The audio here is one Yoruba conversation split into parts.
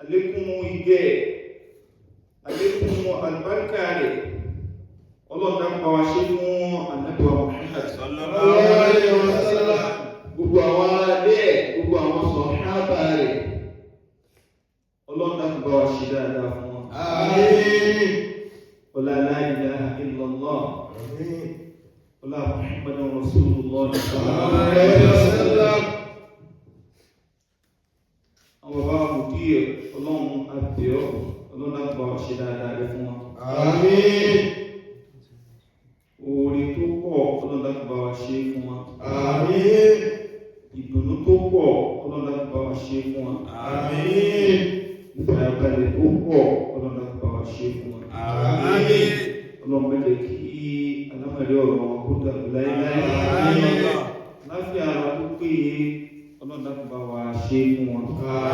Àlékún ìgẹ́, àlékún àlùbáríkà rẹ̀, Ọlọ́run dákun bá wa ṣe fún Ànábì wa Muhammad. Sallallahu alayhi wa sallam. Gbogbo àwọn aráalé ẹ̀, gbogbo àwọn sàhábà rẹ̀, Ọlọ́run dákun bá wa ṣe dáadáa fún wọn. Àmín. Ọlá la ilaha illallah. Àmín. Ọlá Muhammadan Rasulullah. Sallallahu alayhi wa sallam. Àwọn bàbá wa mùdír, Ọlọ́run àbíọ́, Ọlọ́run dákun bá wa ṣe dáadáa rẹ̀ fún wọn. Àmín. Oore tó pọ̀, Ọlọ́run dákun bá wa ṣe fún wọn. Àmín. Ìdùnnú tó pọ̀, Ọlọ́run dákun bá wa ṣe fún wọn. Àmín. Ìfàyàbalẹ̀ tó pọ̀, Ọlọ́run dákun bá wa ṣe fún wọn. Àmín. Ọlọ́run má jẹ́ kí alámọ̀lé ọ̀rọ̀ wọn kó dàrú láéláé. Àmín. Láfíà ara tó péye, Ọlọ́run dákun bá wa ṣe fún wọn.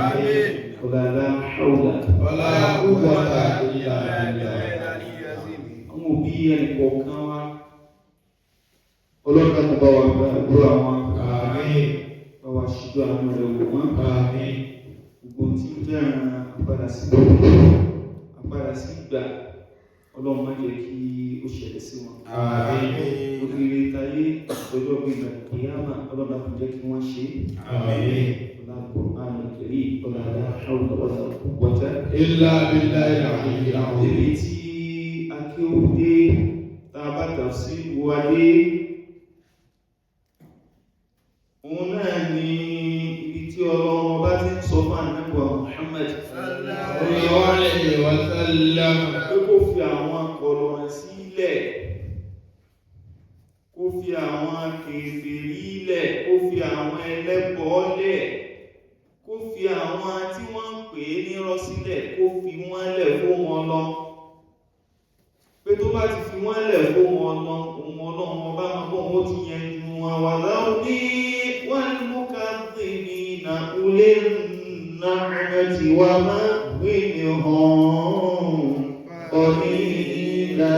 Àmín. Ọlá la hawla. Wala quwwata illa billah. Àwọn òbí ẹnìkọ̀ọ̀kan wa, Ọlọ́run dákun bá wa gba àdúrà wọn. Àmín. Bá wa ṣíjú àánú rẹ̀ wò wọ́n. Àmín. Gbogbo tí ń jẹ́ àpadà sí ìgbà, Ọlọ́run má jẹ́ kí ó ṣẹlẹ̀ sí wọn. Àmín. Oríire tayé lọ́jọ́ bí ìgbà kìyàmà, Ọlọ́run dákun jẹ́ kí wọ́n ṣe é. Àmín. Ọlá Al-Qur'an al-Karim, ọlá la hawla wala quwwata. Illa billahi al-aliyyil azim. Níbi tí akéwúdé tá a bá tafsir wọlé, òun náà ni ibi tí Ọlọ́run ọba ti ń sọ fún Ànábì wa Muhammad Sallallahu alayhi wa sallam. pé kó fi àwọn akọ̀rọ̀ sílẹ̀, kó fi àwọn kèfèrí lẹ̀, kó fi àwọn ẹlẹ́bọ lẹ̀, kó fi àwọn tí wọ́n ń pè é nírọ́ sílẹ̀, kó fi wọ́n lẹ̀ fún wọn lọ. Pé tó bá ti fi wọ́n lẹ̀ fún wọn lọ, òun Ọlọ́run ọba máa bọ́ wọn ó ti yanjú wọn. Wà láwọn ní wọ́n ní mú ká gbé ní nàkúlé nàcmẹ́tì wà má gbé ní hàn ọ̀nìlà.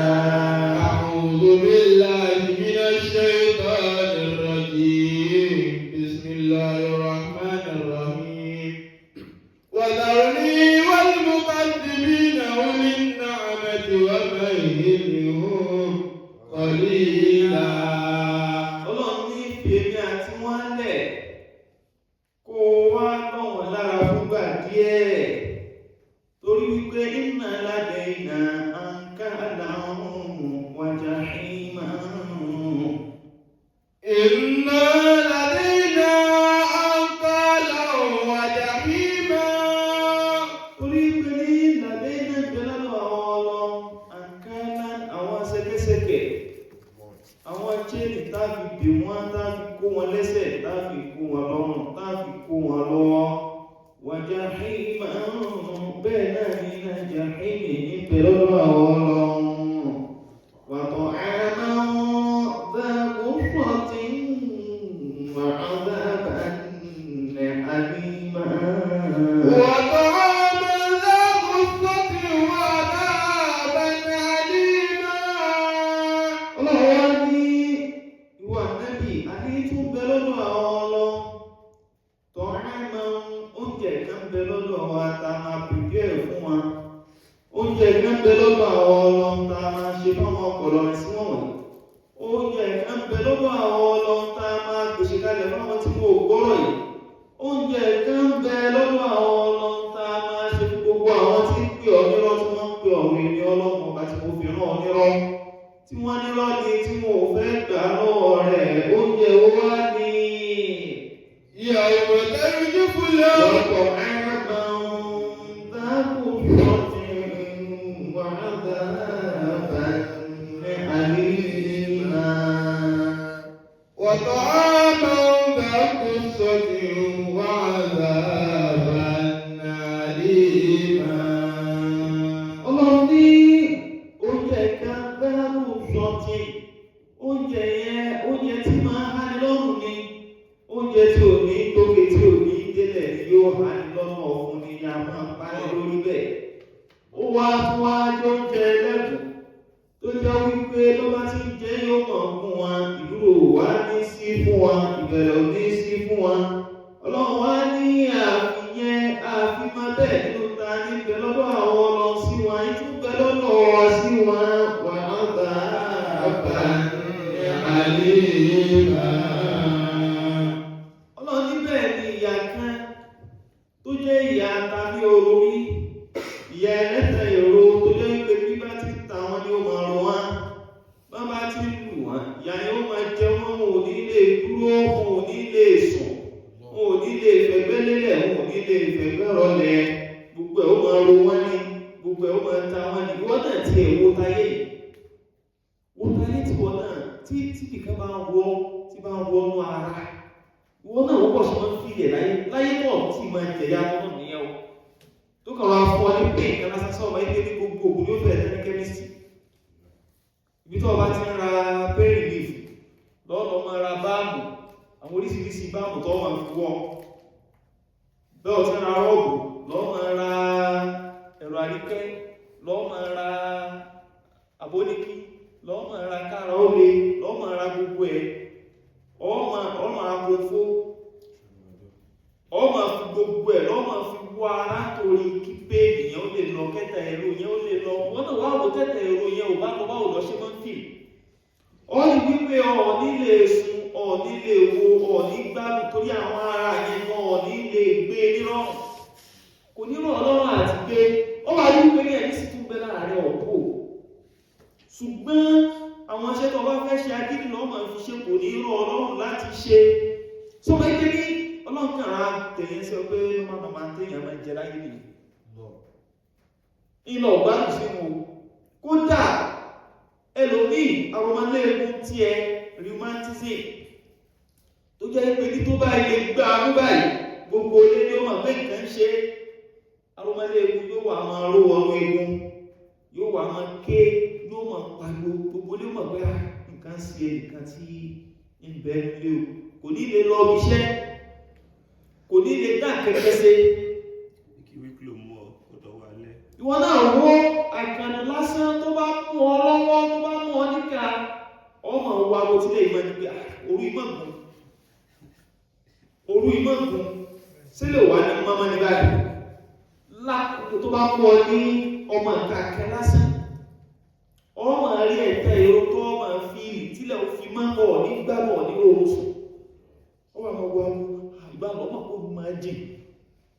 أعوذ بالله من الشيطان الرجيم. بسم الله الرحمن الرحيم. وذرني والمكذبين أولي النعمة ومهلهم قليلا. Ọlọ́run ní fi èmi àti wọ́n lẹ̀, kó wá lọ́ wọn lára fúngbà díẹ̀, torí wípé inna ladayna ankalan wa jahima. إنا لدينا أنكالا وجحيما. Torí pé ní ladayna bẹ lọ́dọ̀ àwọn Ọlọ́run ankalan, àwọn ṣẹ̀kẹ̀ṣẹ̀kẹ̀, àwọn chain tá fi dè wọ́n, tá fi kó wọn lẹ́sẹ̀, tá fi kó wọn lọ́rùn, tá fi kó wọn lọ́wọ́, wa jahima, bẹ́ẹ̀ náà ní iná jahimi ní bẹ lọ́dọ̀ àwọn Ọlọ́run. Wa ta'aman dha ghussatin wa 'adhaban alima. وطعاما ذا غصة وعذابا أليما. Ọlọ́run wá ní ìwọ Ànábì, àní tún bẹ lọ́dọ̀ àwọn Ọlọ́run. Tọ́rẹ́mọ oúnjẹ kan bẹ lọ́dọ̀ wa tá a máa prepare fún wa. Oúnjẹ kan bẹ lọ́dọ̀ àwọn Ọlọ́run tá a máa ṣe fáwọn ọkọ̀lọ́rin sí wọ̀nyí. Oúnjẹ kan bẹ lọ́dọ̀ àwọn Ọlọ́run tá a máa pèsè kalẹ̀ fáwọn tí wọn ò gbọ́rọ̀ yìí. Oúnjẹ kan bẹ lọ́dọ̀ àwọn Ọlọ́run tá a máa ṣe fún gbogbo àwọn tí ń pè ọ́ nírọ́, tí wọ́n ń pè ọ̀rọ̀ èmi Ọlọ́run ọba tí mo fi rán ọ nírọ́, tí wọ́n nírọ́ ni, tí wọn ò fẹ́ gbà lọ́wọ́ rẹ̀. Oúnjẹ wo wá ní? يوم ترجف الأرض. وطعاما ذا غصة وعذابا أليما. وطعاما ذا غصة وعذابا أليما. Ọlọ́run ní oúnjẹ kan ذا غصة, oúnjẹ yẹn, oúnjẹ tí máa ń háni lọ́rùn ni, oúnjẹ tí ò ní tókè tí ò ní délẹ̀ ni yóò háni lọ́nà ọ̀fun ni, a máa pa ní lórí bẹ́ẹ̀. Ó wá tún wá jọ oúnjẹ ẹlẹ́gùn tó jẹ́ wípé ló bá ti ń jẹ́ yóò mọ̀ fún wa, ìdúró wa ní sí fún wa, ìbẹ̀rẹ̀ ò ní sí fún wa. Ọlọ́run wá ní àfihàn àfihàn bẹ́ẹ̀ nínú ta ní bẹ lọ́dọ̀ àwọn ọlọ sí wọn, ìtú bẹ lọ́dọ̀ wa sí wọn, wà á bá a bá أليما. Ọlọ́run ní bẹ́ẹ̀ ni ìyà kan tó jẹ́ ìyà tàbí oró rí, ìyà ẹlẹ́ta èrò tó jẹ́ pé bí bá ti ta wọn ni ó máa rọ wọn, bá bá ti lù wọn, ìyà yẹn ó máa jẹ wọn, wọn ò ní lè dúró, wọn ò ní lè sùn, wọn ò ní lè fẹ̀gbẹ́ lélẹ̀, wọn ò ní lè fẹ̀gbẹ́ rọlẹ̀, gbogbo ẹ̀ ó máa ro wọn ní, gbogbo ẹ̀ ó máa ta wọn ní. Ìwọ náà ti ẹ̀ wo tayé yìí, wo tayé tí wọn náà tí tí kìkan bá ń wọ tí bá ń wọnú ara, ìwọ náà wọ́pọ̀ sí wọn fi ilẹ̀ láyé láyé náà tí máa jẹ̀yà tọ́nà nìyẹn o, tó kàn wá fún ọ ní pé nǹkan lásán sọ̀rọ̀ ilé ní gbogbo ògùn yóò fẹ́ẹ̀ tẹ́ ní kẹ́mísì. Ibi tó o bá ti ń ra pain relief lọ́nà máa ra báàmù, àwọn oríṣiríṣi báàmù tó máa fi wọ́, bẹ́ẹ̀ o ti ń ra rọ́ọ̀bù lọ́ọ́ máa ra ẹ̀rọ àríkẹ́, lọ́ọ́ máa ra àbóníkí, lọ́ọ́ máa ra kára ó le, lọ́ọ́ máa ra gbogbo ẹ̀, ọ máa kófó, ọ máa fi gbogbo ẹ̀ lọ́ máa fi wọ ara torí kí péènì yẹn ó lè lọ, kẹta ẹ̀rọ yẹn ó lè lọ. Wọ́n náà wá wò tẹ́tẹ̀ ẹ̀rọ yẹn ò bá lọ, báwo lọ ṣe máa ń fì ọ ní wípé ọ̀ọ́ní lè sùn, ọ̀ọ́ní lè wo, ọ̀ọ́ní gbádùn torí àwọn ara yẹn gan ọ̀ọ́ní lè gbé nírọ̀rùn, kò ní rọ̀ ọlọ́run àti gbé. Ó wà ní wípé ní ẹ̀mí sì tún bẹ láàárín ọ̀pọ̀, ṣùgbọ́n àwọn iṣẹ́ tó bá fẹ́ ṣe agídí lọ́wọ́ máa fi ṣe, kò ní rọ̀ ọlọ́run láti ṣe. Sọmọ ike ní ọlọ́run kan ra tẹ̀yìn sí ọ pé ló máa tẹ̀yìn máa jẹ láyé nìyẹn, ìlọ ọ̀gbádùn sínú o. Kódà ẹlòmíì aromaléegun tiẹ̀ rheumatism tó jẹ́ pé ní tó bá ilé gbá mú báyìí, gbogbo ilé ni ó mọ̀ pé nǹkan ń ṣe. Aromaléegun yóò wà máa ró wọnú egun, yóò wà máa ké, yóò máa pariwo, gbogbo ilé ó mọ̀ pé nǹkan ṣe nǹkan tí ń bẹ nílé o. Kò ní lè lọ ibi iṣẹ́, kò ní lè dá kẹ̀kẹ́ ṣe. Kí wíkìlò mú ọ kó dọ̀wọ́ alẹ́. Ìwọ náà wo àkànnì lásán tó bá mú ọ lọ́wọ́, tó bá mú ọ níka, ọmọ wa bó tilẹ̀ ìmọ̀ ní pé òru ìmọ̀ gùn, òru ìmọ̀ gùn sílẹ̀ wà ní mọ́mọ́ ní báyìí lákòókò tó bá mú ọ ní ọmọ kàkẹ́ lásán, ọmọ rí ẹ̀tẹ́ èrò tó ọmọ fíìlì tílẹ̀ ò fi máa bọ̀ ní gbàgbọ́ ní oorun sùn. Ó wà mọ́ wọ́n ìgbàlọ́ ọmọ kó máa jìn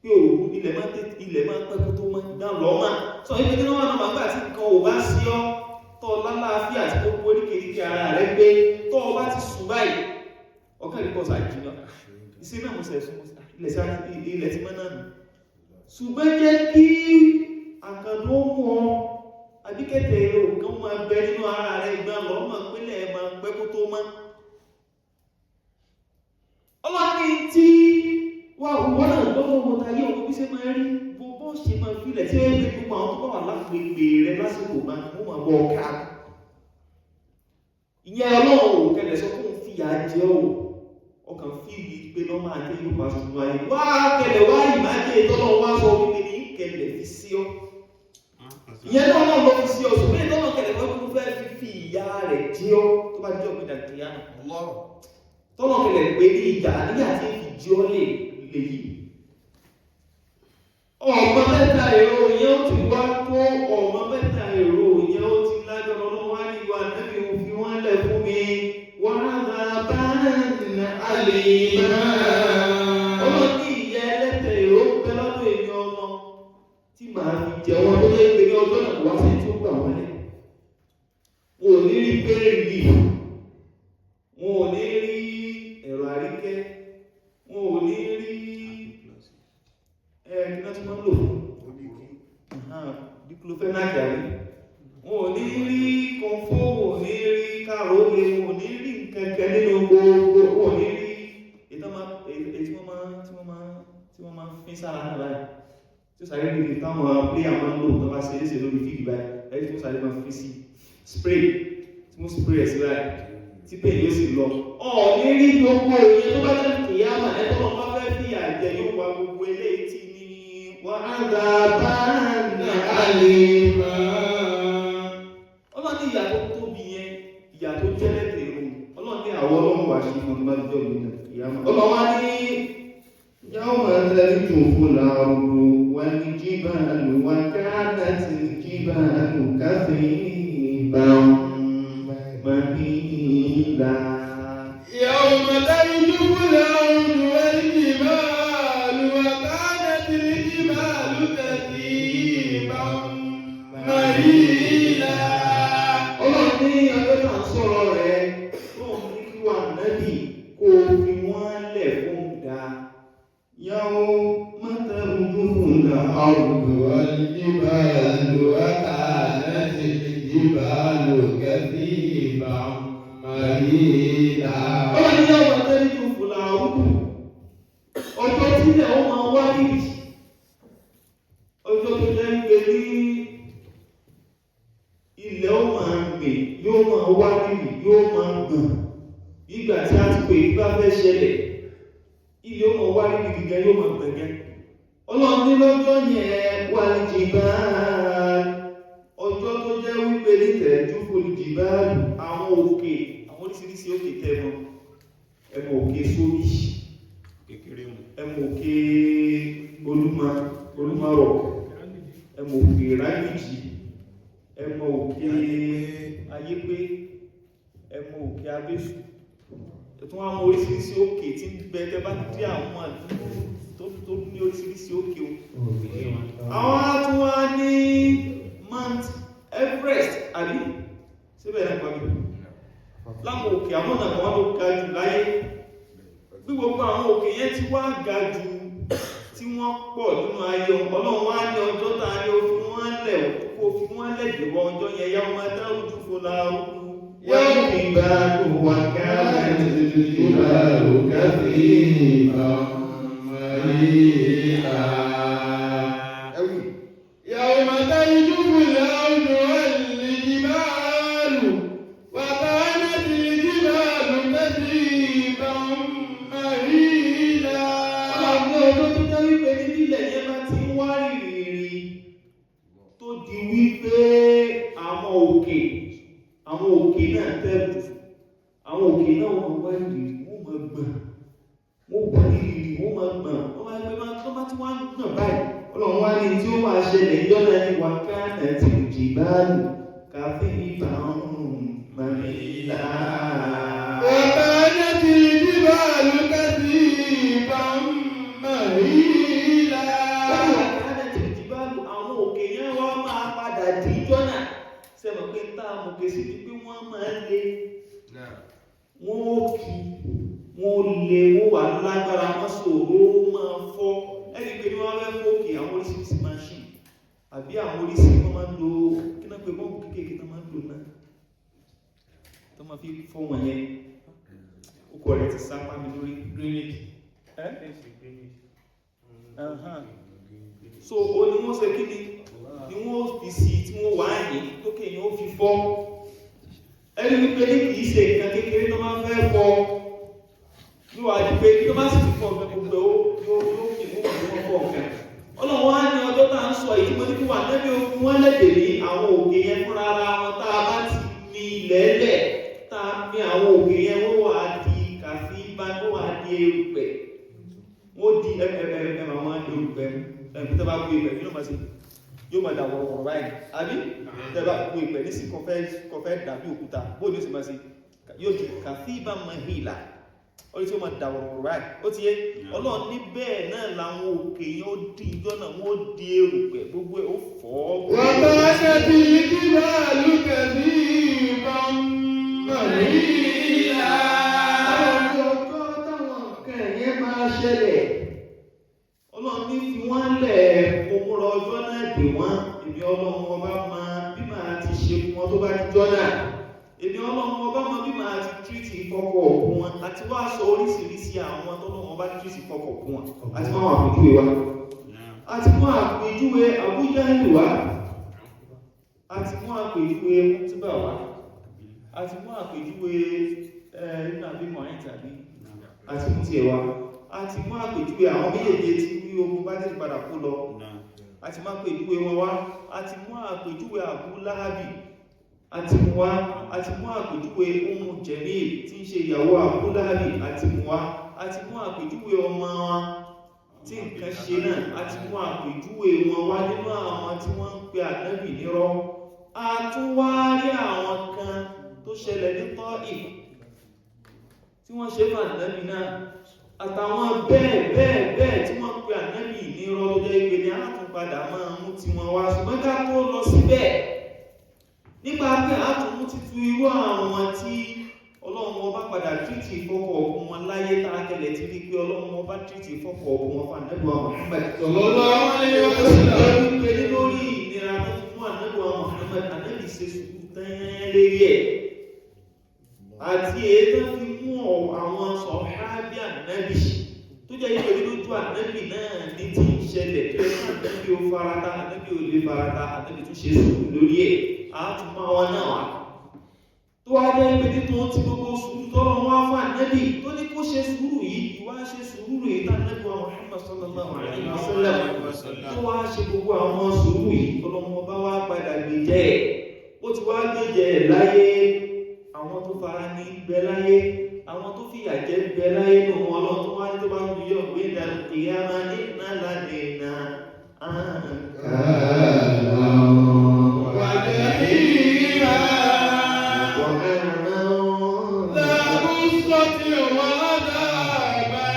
pé òru ilẹ̀ máa tètè, ilẹ̀ máa pẹ́ kó tó máa dá lọ́ máa sọ ibi tí wọ́n wà náà gbà tí nǹkan ò bá sí ọ tọ́ lálàáfíà tí gbogbo oríkèéríkèé ara rẹ gbé, tọ́ ọ bá ti sùn báyìí ọkàn rí pọ̀sà jìnnà iṣẹ́ náà mo sẹ̀ sùn ilẹ̀ ti mọ́ náà nù. Ṣùgbọ́n jẹ́ kí àkàndó mú ọ àbíkẹ́tẹ̀ èrò kan máa bẹ nínú ara rẹ, ìgbà lọ́ máa pínlẹ̀ máa pẹ́ kó tó mọ́. Ọlọ́ni tí wà wọ́n náà gbọ́gbọ́ wọn tayé òun bí ṣe máa rí bó ṣe máa fílẹ̀ tí ó yẹ gbogbo àwọn tó bá wà lágbègbè rẹ lásìkò máa mú máa bọ́ ọ̀ká. Ìyẹn ọlọ́run ò kẹlẹ̀ sọ fún fìyà jẹ ò, ọkàn fíìlì pé lọ́ máa dé yóò bá sùn wáyé wá kẹlẹ̀ wá ìmájẹ tọ́lọ́ wá sọ wípé ní kẹlẹ̀ fi sí ọ. Ìyẹn náà náà lọ fi sí ọ, ṣùgbọ́n ìtọ́nà kẹlẹ̀ wọ́n kún fẹ́ fi ìyà rẹ̀ jẹ ọ tó bá jẹ́ òpin dàkíyà náà. Tọ́lọ̀ kẹlẹ̀ pé ní ìjà nígbà tí fi jí ọ lè lè yìí. Ọmọ mẹ́ta èrò yẹn ó ti wá tó, ọmọ mẹ́ta èrò yẹn ó ti lágbára. Ọlọ́run wá ní ìwà nẹ́bí òfin wọn lẹ̀ fún mi. Wọ́n á máa bá nà àlè máa. Ọlọ́run ní ìyá ẹlẹ́tẹ̀ èrò ń bẹ lọ́dọ̀ èmi ọmọ tí màá fi jẹ wọn tó jẹ́ pé ní ọjọ́ náà wá sí tí ó gbà wọlé. Wọn ò ní rí pé relief, wọn ò ní rí ẹ̀rọ àríkẹ́, wọn ò ní rí ẹ̀ẹ́dínlá tí wọ́n lò fún diclofenac àrí, wọn ò ní rí kọ̀ǹfó, wọn ò ní rí kàró lè, wọn ò ní rí nkẹ̀kẹ́ nínú gbogbo, wọn ò ní rí èyí tí wọ́n máa ń fín sára náà báyìí tí ó sáré níbi táwọn pléyà máa ń lò tó bá ṣe é ṣe lórí fíìdì báyìí, ẹni tí ó sáré máa fi sí spray tí wọ́n spray ẹ̀ sí báyìí tí pé yóò sì lọ. Ọ̀ní rí gbogbo ìyẹn tó bá jẹ́ kìyàmà ẹ̀tọ́ lọ bá fẹ́ fi àjẹ yóò wá gbogbo eléyìí tí ní wọ́n á gba bá nà á lè máa. Ọlọ́run ní ìyà tó tóbi yẹn, ìyà tó jẹ́ lẹ́tẹ̀ẹ́ òun. Ọlọ́run ní àwọn ọlọ́run wà ṣe fún ọdún bá jẹ́ òun kìyàmà. Ọlọ́run wá ní yawma tarjufu al-ardu wal-jibalu كثيبا مهيلا. يوم ترجف الأرض والجبال وكانت الجبال كثيبا مهيلا. Ọlọ́run ní ọjọ́ náà sọ̀rọ̀ rẹ̀ tó ń ní kí wà nábì kó o fi wọ́n lẹ̀ fún da. Yàwó mọ́tàrúdúhùn náà. الأرض والجبال وكانت الجبال كثيبا مهيلا. Ọlọ́run ní yàwó mọ́tàrúdúhùn fúnra àrùkù. Ọjọ́ tílẹ̀ ó máa wá níbi. Ọjọ́ tó jẹ́ ń gbé ní ilẹ̀ ó máa mì, yóò máa wá níbi, yóò máa gbọ̀n. Ìgbà tí a ti pè é bá fẹ́ ṣẹlẹ̀, ilẹ̀ ó máa wá níbi gíga, yóò máa gbọ̀n gan. Ọlọ́run ní lọ́jọ́ yẹn wà ní jìbá, ọjọ́ tó jẹ́ wípé ní tẹ̀jú fún jìbá, àwọn òkè, àwọn oríṣiríṣi òkè tẹ́mọ, ẹmọ òkè sóbì, Kékeré mu. ẹmọ òkè olúmọ, olúmọ rock, ẹmọ òkè ráyìjì, ẹmọ òkè ayépé, ẹmọ òkè abésù, ẹ̀tún àwọn oríṣiríṣi òkè tí ń bẹ tẹ́ bá dé àwọn àdúgbò tó ní oríṣiríṣi òkè o. Àwọn atúnwá ní Mount Everest, àbí síbẹ̀ náà pàmì láwọn òkè àwọn ọ̀nà kan ló ga jù láyé. Bí gbogbo àwọn òkè yẹn ti wá ga jù tí wọ́n pọ̀ nínú ayé, Ọlọ́run wá ní ọjọ́ tá a ní o fi wọ́n lẹ̀, kó fi wọ́n lẹ̀ dèwọ́ ọjọ́ yẹn yá wọn dárújú fọlá wọ́n fi bá wà káàkiri. الجبال كثيبا مهيلا. يوم ترجف الأرض والجبال وكانت الجبال كثيبا مهيلا. Àwọn ọjọ́ tó jẹ́ wípé ní nílẹ̀ yẹn bá ti ń wá rìrìrì tó di wípé àwọn òkè náà tẹ́lù, àwọn òkè náà wọ́n wá rìrìrì, wọ́n máa gbọ̀n, wọ́n wá rìrìrì, wọ́n máa gbọ̀n, wọ́n máa gbé tó bá ti wá ń gbọ̀n báyìí. Ọlọ́run wá ní tí ó máa ṣẹlẹ̀ ìjọ náà ní wákàtí àti ìjìbáàlù káfí ìbá màmílà. وكانت الجبال كثيبا مهيلا. Wákàtí ìjìbáàlù, àwọn òkè yẹn wá máa padà di ìjọ náà. Ṣé mọ̀ pé tá a mọ̀ pé sí ni pé wọ́n máa ń le, wọ́n ó kí, wọ́n ó le, wọ́n wà lágbára, wọ́n ṣòro máa fọ́. Ẹni pé ní wọ́n fẹ́ fọ́ òkè, àwọn oríṣiríṣi machine àbí àwọn oríṣiríṣi wọ́n máa ń lo kí náà pé bọ́ọ̀mù kéékèèké tó máa ń lò náà tó máa fi fọ́ wọn yẹn. Ó kọ rẹ̀ ti sápá mi lórí. Ẹ́? So ó ní wọ́n ṣe kí ni wọ́n fi sí tí wọ́n wà yìí lókè yìí ó fi fọ́. Ẹni wípé ní kìí ṣe nǹkan kékeré tó máa ń fẹ́ fọ́, yóò wá di pé tó bá sì ti fọ́ ọ̀gbẹ́ gbogbo ó yóò yóò fi mú wọn fọ́ ọ̀gbẹ́. Ọlọ́run wá ní ọjọ́ tá à ń sọ èyí tí mo ní kí wà nẹ́bí ogun wọn lẹ́dẹ̀ ní àwọn òkè yẹn fúnra ara wọn, tá a bá ti mi ilẹ̀ lẹ̀ tá a mi àwọn òkè yẹn, wọ́n wà á di kàfí bá wọ́n wà á di erùpẹ̀, wọ́n di ẹ̀ẹ̀ẹ̀ẹ̀ àwọn erùpẹ̀ ẹ̀ẹ̀kú tó bá kú ìpẹ̀ kí ló máa ṣe, yóò máa dà wọ̀rọ̀wọ̀rọ̀ báyìí, àbí tẹ́ bá kú ìpẹ̀ nísìn kọfẹ́ dàbí òkúta, bóò ní ó sì máa ṣe, yóò di kàfí bá mahila, ó ní tí ó máa dà wọ̀rọ̀wọ̀rọ̀ báyìí. Ó ti yé Ọlọ́run ní bẹ́ẹ̀ náà làwọn òkè yẹn ó di ìjọ náà, wọ́n ó di erùpẹ̀ gbogbo ẹ̀ ó fọ́. وكانت الجبال كثيبا مهيلا. Ọlọ́run ọjọ́ táwọn nǹkan yẹn máa ṣẹlẹ̀, Ọlọ́run ní fi wọ́n lẹ̀ òmùrọ̀ ọjọ́ náà dè wọ́n. Èmi Ọlọ́run ọba máa bí màá ti ṣe fún wọn tó bá ti jọ́ náà. Èmi Ọlọ́run ọba máa bí màá ti tírìtì fọkọ̀ òkun wọn, àti wá sọ oríṣiríṣi àwọn tọ́lọ́run ọba tírìtì fọkọ̀ òkun wọn, àti máa wà àpèjúwe wa, àti mú àpèjúwe Àbújá ìlú wa, àti mú àpèjúwe Mútúbà wa, àti mú àpèjúwe nínú àbí mọ̀rin tàbí àti mú tiẹ̀ wa, àti mú àpèjúwe àwọn méjèèjì tí wí ogun bá dé padà kó lọ, àti mú àpèjúwe wọn wá, àti mú àpèjúwe Àbú Láhábì àti mú wá, àti mú àpèjúwe Ummu Jamil tí ń ṣe ìyàwó Àbú Láhábì àti mú wá, àti mú àpèjúwe ọmọ wọn tí nǹkan ṣe náà, àti mú àpèjúwe wọn wá nínú àwọn tí wọ́n ń pe Ànábì nírọ́. A tún wá rí àwọn kan tó ṣẹlẹ̀ ní Tọ́ìf tí wọ́n ṣe fún ànábì náà, àtàwọn bẹ́ẹ̀ bẹ́ẹ̀ bẹ́ẹ̀ tí wọ́n pe ànábì ní irọ́ tó jẹ́ ìpè ní a tún padà máa mú tiwọn wá. Ṣùgbọ́n ká tó lọ síbẹ̀, nípa pé a tún mú títú irú àwọn tí Ọlọ́run ọba padà tírìtì ìfọkọ̀ ọ̀gbun wọn láyé, tá a kẹlẹ̀ ti rí pé Ọlọ́run ọba tírìtì ìfọkọ̀ ọ̀gbun wọn fún ànábì wa Muhammad. Sallallahu alaihi wasallam. Pé lórí ìnira tó fi mú ànábì wa Muhammad, ànábì ṣe sùúrù tán lérí ẹ̀, àti èyí tó fi mú àwọn sọ̀hábí ànábì tó jẹ́ ìpè lójú ànábì náà ní ti ń ṣẹlẹ̀, tó yẹ kí ànábì ó farata, ànábì ò lè farata, ànábì tún ṣe sùúrù lórí ẹ̀. Á tún máa wọn náà wá tó wá jẹ́ pé nítorí tí gbogbo sùúrù tọ́lọ́ wá fún ànábì tó ní kó ṣe sùúrù yìí, ìwá ṣe sùúrù yìí tá ànábì wa Muhammad sallallahu alaihi wasallam tó wá ṣe gbogbo àwọn sùúrù yìí, ọlọ́mọ bá wá padà gbèjẹ́ ẹ̀. Ó ti wá gbèjẹ́ ẹ̀ láyé, àwọn tó fara ní bẹ láyé, àwọn tó fìyà jẹ bẹ láyé nù wọn lọ, tó wá ní tó bá ń yọ pé ìyá máa ní nàlàdé nà áǹkà وجحيما ذا غصة وعذابا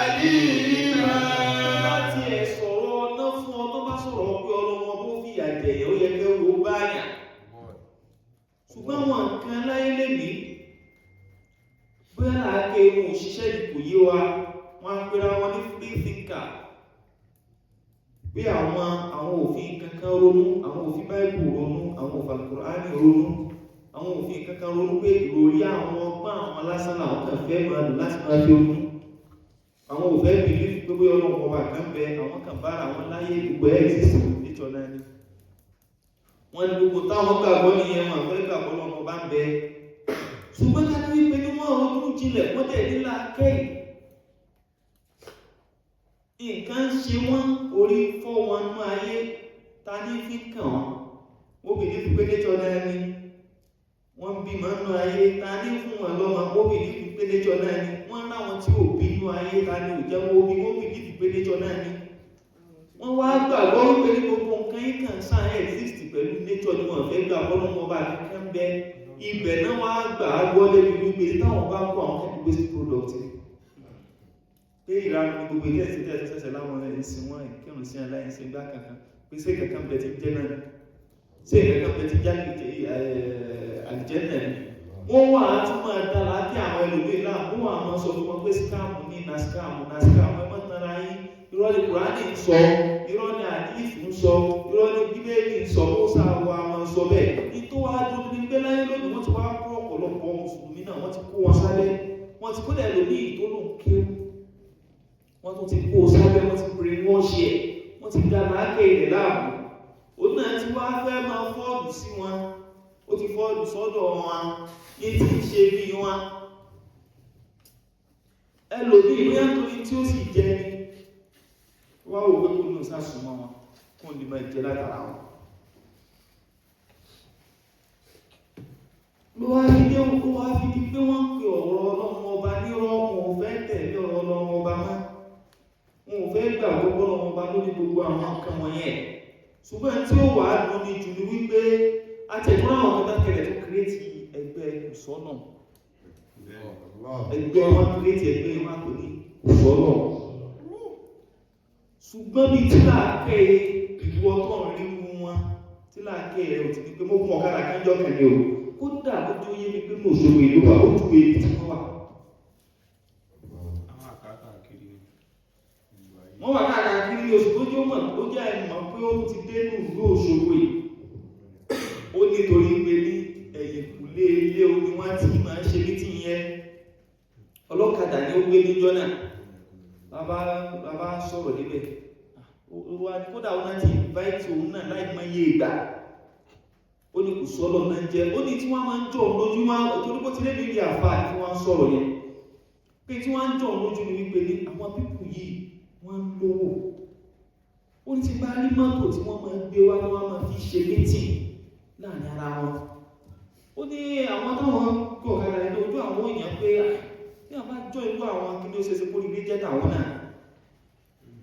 أليما. Láti ẹ̀ sọ̀rọ̀ ọ̀nà fún ọ, tó bá sọ̀rọ̀ pé ọlọ́wọ́ bó fìyà jẹ̀yẹ̀, ó yẹ kẹ́ wo báyà. Ṣùgbọ́n àwọn nǹkan láyé lèmi bóyá làákè wọn òṣìṣẹ́ ìkò yé wa, wọn á pera wọn ní free thinker, pé àwọn òfin kankan ronú, àwọn òfin báìbù ronú, àwọn òfin Al-Kùránì ronú, àwọn òfin kankan ronú, pé ìròrí àwọn ọgbọ́n àwọn lásán làwọn kàn fẹ́ máa lò láti máa fi ronú. Àwọn ò fẹ́ believe pé bóyá Ọlọ́run ọba kan bẹ, àwọn kan bára àwọn láyé, gbogbo ẹ̀ exist nature náà ni. Wọ́n ní gbogbo táwọn gbàgbọ́ nìyẹn, wọn àfẹ́ gbàgbọ́ lọ́mọ bá ń bẹ. Ṣùgbọ́n ká ní wípé ní wọ́n ronú jinlẹ̀, wọ́n dẹ̀ nílà kẹ́yìn, nǹkan ń ṣe wọ́n, orí fọ́ wọn nú ayé, ta ní fi kàn wọ́n? Wọ́n believe pé nature náà ni. Wọ́n bímọ nú ayé, ta ní fún wọn lọ́mọ? Wọ́n believe pé nature náà ni. Wọ́n láwọn tí ò bí nú ayé, ta ní ò jẹ́ wọ́n bí? Wọ́n believe pé nature náà ni. Wọ́n wá gbàgbọ́ wípé ní gbogbo nǹkan yìí kàn sáà exist pẹ̀lú nature ni. Wọ́n fẹ́ gbà bọ́lọ́mọ bá kankan bẹ. Ibẹ̀ náà wá gbà á gbọ́ débi wípé táwọn bá kó àwọn kẹ́kẹ́ waste product ni, pé ìlànà ní gbogbo ilé ẹ̀sìn tẹ́sí sẹ́sẹ̀ láwọn ẹ̀sìn wọn kírun sí aláìsìn gbá kankan, pé ṣé kankan bẹ ti jẹ́ náà, ṣé kankan bẹ ti já àlìjẹ́ náà ni. Wọ́n wà á tún máa dá láti àwọn ẹlòmíì láàmú, wọ́n á máa sọ fún wọn pé scam ní na scam na scam, ẹ má tanra yín, irọ́ ni Kùránì ń sọ, irọ́ ni àdífù ń sọ, irọ́ ni Bíbélì ń sọ. Ó sáà wà máa sọ bẹ́ẹ̀ ní tó wá dúró ní pé láyé lónìí, wọ́n ti wá kó ọ̀pọ̀lọpọ̀ mùsùlùmí náà, wọ́n ti kó wọn sábẹ́, wọ́n ti kó dẹ̀ lómi tó lóun kéwú, wọ́n tún ti kó sábẹ́, wọ́n ti brainwash ẹ̀, wọ́n ti dá láákè rẹ̀ láàmú. Òun náà ti wá fẹ́ máa fọ́ọ̀lù sí wọn, ó ti fọ́ọ̀lù sọ́dọ̀ wọn ní tí ń ṣe bí wọn. Ẹlòmíì, bóyá nítorí tí ó sì jẹ ni, wá wò pé kó nù sásùnmọ́ wọn, kó lè máa jẹ látara wọn. Ló wá fi dé, ó wá fi di pé wọ́n ń pe ọ̀rọ̀ Ọlọ́run ọba nírọ́. Wọn ò fẹ́ tẹ̀lé ọ̀rọ̀ Ọlọ́run ọba mọ́, wọn ò fẹ́ gbàgbọ́ Ọlọ́run ọba lórí gbogbo àwọn nǹkan wọ̀nyẹn. Ṣùgbọ́n tí ó wà á dùn ní jù ní wípé àtẹ̀kùn àwọn kẹta kẹlẹ̀ tó create ẹgbẹ́ kùsọ́nà, ẹgbẹ́ wọn create ẹgbẹ́ wọn kò ní kùsọ́nà. Ṣùgbọ́n bí tí láàkẹ́ ìwọ tó ń rí wọn, tí láàkẹ́ rẹ̀ ò ti ní pé mo gún ọ̀kadà kánjọ́ kan ní o, kódà lójú yé mi pé mo ṣòwò ìlú wa, ó ju èyí tí wọ́n wà. Àwọn àkàkiri ìlú ayé. Wọ́n wà káàkiri oṣù tó jẹ́ mọ̀, ó jẹ́ ẹ̀mọ̀ pé ó ti dé ní ìlú Òṣogbo yìí. Ó nítorí pé ní ẹ̀yìnkùlé ilé o ni wọ́n ti máa ń ṣe mítì yẹn. Ọlọ́kadà ni ó gbé níjọ́ náà. Bàbá bàbá sọ̀rọ̀ débẹ̀. Ó wá ní kódà ó náà ti invite òun náà láì mọ iye ìgbà. Ó ní kò sọ́lọ̀ náà jẹ́. Ó ní tí wọ́n máa ń jọ òun lójú máa torí bó ti lé nílé àfáà tí wọ́n ń sọ̀rọ̀ yẹn. Pé tí wọ́n ń jọ òun lójú ni wípé ní àwọn people yìí wọ́n ń lówó. Ó ní ti bá rí mọ́tò tí wọ́n máa ń gbé wá ní wọ́n máa fi ṣe meeting láàrin ara wọn. Ó ní àwọn táwọn gọ̀ ọ̀kadà ní ojú àwọn èèyàn pé tí wọ́n bá jọ irú àwọn kí ni ó ṣe ṣe kó rí bí jẹ́ tàwọn náà.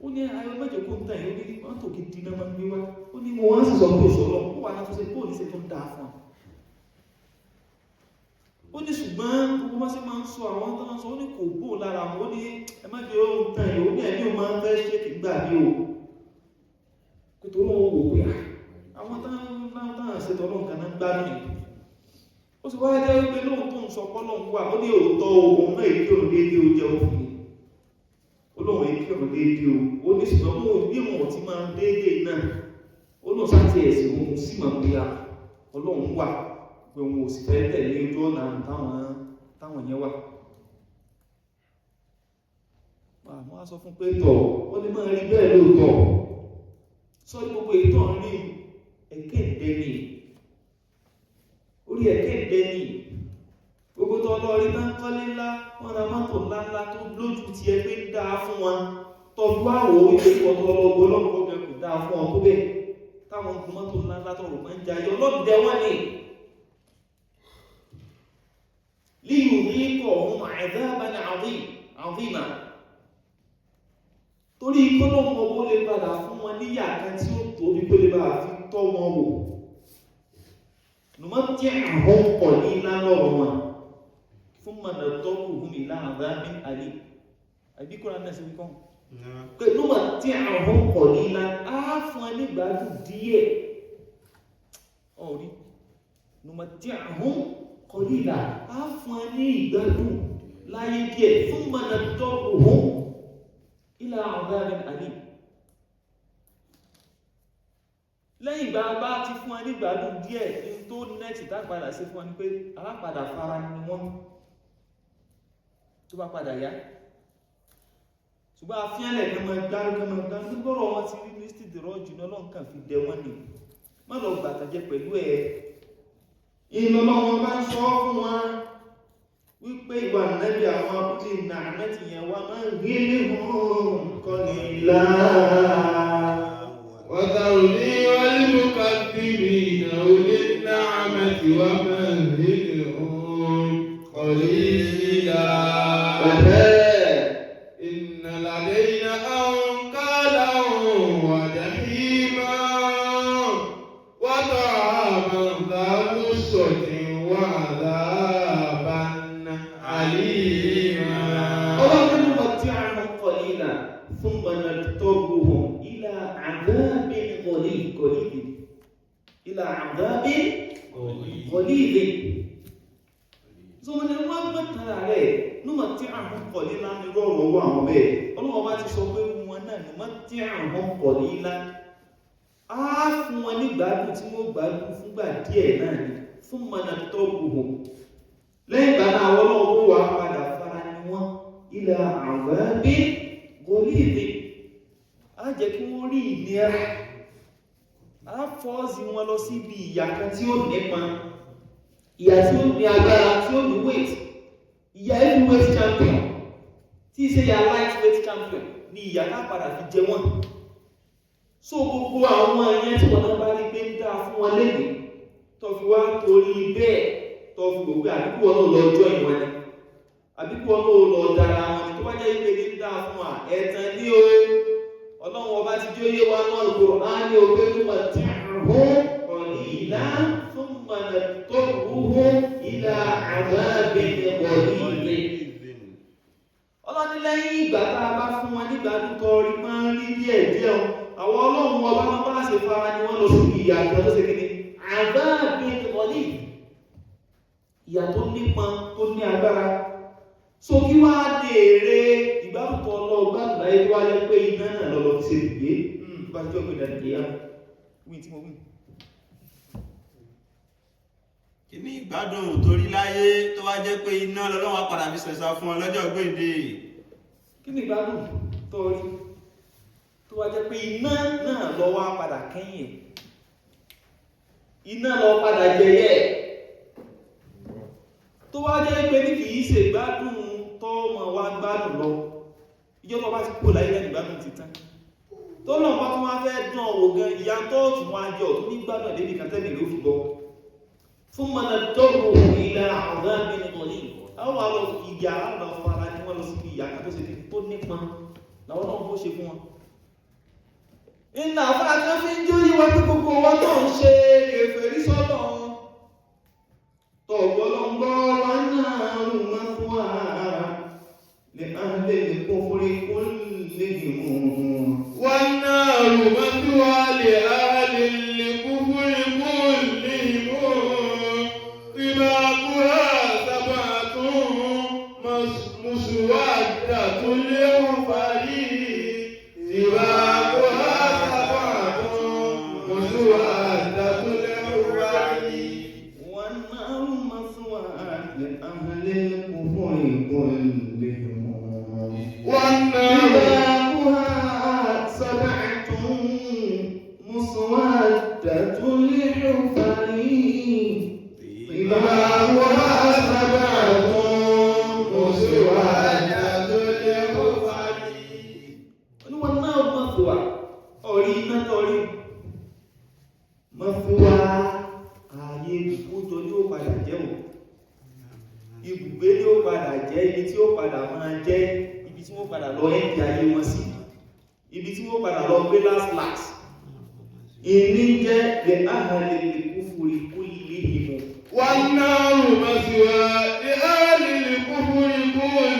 Ó ní ayọ̀ mẹ́jọ kó ń tàn yìí, ó ní mọ́tò gidi náà máa ń gbé wá. Ó ní mo wá sì sọ pé òṣòro ó wà láti ṣe bóòlù ṣe ń dáa fún ọ. Ó ní ṣùgbọ́n gbogbo bá ṣe máa ń sọ àwọn tó ń sọ, ó ní kò bò lára wọn. Ó ní ẹ má jẹ́ ohun tán yìí, ó ní ẹ̀mí ò máa ń fẹ́ ṣe kì gbà bí o pé torí òun wò pé àwọn tán ṣe tọ́lọ́ nǹkan náà gbádùn yìí. Ó sì wá jẹ́ wípé lóhun tó ń sọ pọ́lọ́hun wà, ó ní òótọ́ òun náà èké òun déédéé ó jẹ́ òfin ó lóun èké òun déédéé o. Ó ní ṣùgbọ́n mú bí òun ò ti máa ń déédéé náà, ó lóun sáti ẹ̀sìn òun sì mọ̀ pé Ọlọ́run wà, pé òun ò sì fẹ́ tẹ̀lé ojú ọ̀nà táwọn yẹn wà. Wọ́n á sọ fún pé tọ̀ ó ní máa rí bẹ́ẹ̀ lóòótọ́, sọ ní gbogbo ètò ọ̀hún rí ẹ̀kẹ́ ìdẹ́ni orí ẹ̀kẹ́ ìdẹ́ni gbogbo tó ọlọ́rí bá ń kọ́lé ńlá, wọ́n ra mọ́tò ńláńlá tó lójú ti ẹgbẹ́ ń dáa fún wọn, tọ́jú àwọ̀ wípé ọ̀tọ̀ ọlọ́gbọ́ ọlọ́gbọ́ gan kò dáa fún ọ tó bẹ́ẹ̀ táwọn ń gun mọ́tò ńláńlá tó rò máa ń jayé ọlọ́dẹ wọ́n ni. Liyudhiqahum 'adhaban 'azima, torí kọ́lọ́mù owó lè padà fún wọn níyà kan tí ó tóbi kó lè bá fi tọ́ wọn wò. Numatti'uhum qalilan lọ́rọ̀ wọn, thumma nadtarruhum ila 'adhabin alim. Àbí Kùránì náà sí wíkọ́ pé numatti'uhum qalilan, á fún ẹ nígbàdùn díẹ̀ ọ̀rí. Numatti'uhum qalila, á fún ẹ ní ìgbádùn láyé díẹ̀, thumma nadtarruhum ila 'adhabin alim. Lẹ́yìn ìgbà bá ti fún ẹ nígbàdùn díẹ̀, ní tó nẹ́ẹ̀tì tápadà sí fún ẹ ní pé alápadà fara ni wọ́n tó bá padà yá. Ṣùgbọ́n àfihànlẹ̀ kan máa gbárù kan máa gbárù nígbọ́rọ̀ wọn ti rí ní stìdìrọ̀ jù ní Ọlọ́run kan fi dẹ wọ́n ni, má lọ gbàtàjẹ pẹ̀lú ẹ̀. Iná lọ́wọ́ bá ń sọ fún wa wípé ìwà nẹ́bí àwọn abúlé nàánẹ́tì yẹn wá máa ń rí ní hàn kọ́ni láà. وذرني والمكذبين أولي النعمة ومهلهم قليلا. إن لدينا أنكالا وجحيما وطعاما ذا غصة وعذابا أليما. Ọlọ́run ní wọ́n tí àrùn kọ̀lílà fún mọ̀nàtọ́gbùhùn ilà àdábì kọ̀lílì ilà àdábì kọ̀lílì. So wọ́n ni wọ́n mọ̀tara rẹ̀ níwọ̀n tí àrùn kọ̀lílà ní rọrùn owó àwọn bẹ́ẹ̀. Ọlọ́run bá ti sọ pé wọn náà ní wọ́n tí àrùn kọ̀lílà. Á fún wọn ní gbádùn tí wọ́n gbádùn fúngbà díẹ̀ náà ni fún mọ̀nàtọ́gbùhùn. Lẹ́yìn ìgbà náà àwọn ọlọ́run wà padà fara ni wọ́n ilà àwẹ́bí gòlíìdì, á jẹ́ kí wọ́n rí ìnira, á fọ́ọ̀sì wọn lọ síbi ìyà kan tí ó nípa, ìyà tí ó ní agbára, tí ó ní weight, ìyà heavyweight champion tí í ṣe ìyà lightweight champion ni ìyà ká padà fi jẹ wọ́n. So gbogbo àwọn ẹ̀yẹn tí wọ́n náà bá rí pé ń dáa fún wọn lẹ́nìí tó fi wá torí bẹ́ẹ̀ tó fi wò pé àbíkú wọn náà lọ jọ ìwọ̀n ni, àbíkú wọn náà lọ dára wọn ni, tó bá jẹ́ ìpè ní dáa fún wa ẹ̀tàn ní o. Ọlọ́run ọba ti jẹ́ oyé wa náà lò á ní o pé tó máa tí àrùn ọ̀nìyàn fún mọ̀nà tó wúhú ìlà àbábẹ́ ọ̀nìyàn. Ọlọ́run lẹ́yìn ìgbà tá a bá fún wọn nígbà tó rí máa ń rí díẹ̀ díẹ̀ o, àwọn ọlọ́run ọba máa bá ṣe fara ni wọ́n lọ sí ìyà kan tó ṣe kí ni àbábẹ́ ọ̀nìyàn, ìyà tó nípọn tó ní agbára. So kí wá lè rẹ ìgbárùkọ ọlọ́ọ̀gbà láyé tó wá jẹ́ pé iná náà lọ́lọ́ fi ṣe ìgbé bá jọ́ pé dàdìdì yá wí tí mo wí. Kí ní ìgbádùn torí láyé tó wá jẹ́ pé iná lọ́lọ́wọ́ padà fi sẹ̀sà fún ọ lọ́jọ́ gbèǹde. Kí ni ìgbádùn tó rí tó wá jẹ́ pé iná náà lọ wá padà kẹ́yìn, iná lọ padà jẹyẹ, tó wá jẹ́ pé ní kìí ṣe ìgbádùn tó mọ̀ wá gbádùn lọ, ìjọ tó bá ti kú láyé lẹ́nu ìgbádùn ti tán, tó lọ bá tún wá fẹ́ dán wò gan, ìyá tó tún wá jẹ ọ̀tún ní gbádùn ẹ̀dẹ́bì kan tẹ́lẹ̀ ló fi bọ́ fún mọ̀nà tọ́rọ ìlà ọ̀gá mẹ́rin àwọn àlọ́ ìyá àlọ́ fara ní wọ́n lọ sí ìyá kan tó ṣe tó nípọn làwọn náà bó ṣe fún wọn. Iná afárá kan fi ń jó yíwa pé gbogbo wọn tó ń ṣe kèfèrí sọ́dọ̀ مسودة الحفر. والنار مثوى لأهل الكفر كلهم. والنار طباقها سبعة مسودة الحفر. طباقها سبعة مسودة الحفر. Oníwọ̀n náà mọ́fùwà orí iná tọ́rí mọ́fùwà ààyè ìkójọ ní ó padà jẹ́ ò ibùgbé ní ó padà jẹ́, ibi tí ó padà máa jẹ́, ibi tí wọ́n padà lọ ẹ́ndì ayé wọn sí, ibi tí wọ́n padà lọ gbé last last. Ìní jẹ́ lè áhàlẹ̀ lè kú fúri kú lè ìmọ̀. والنار مثوى لأهل الكفر كلهم.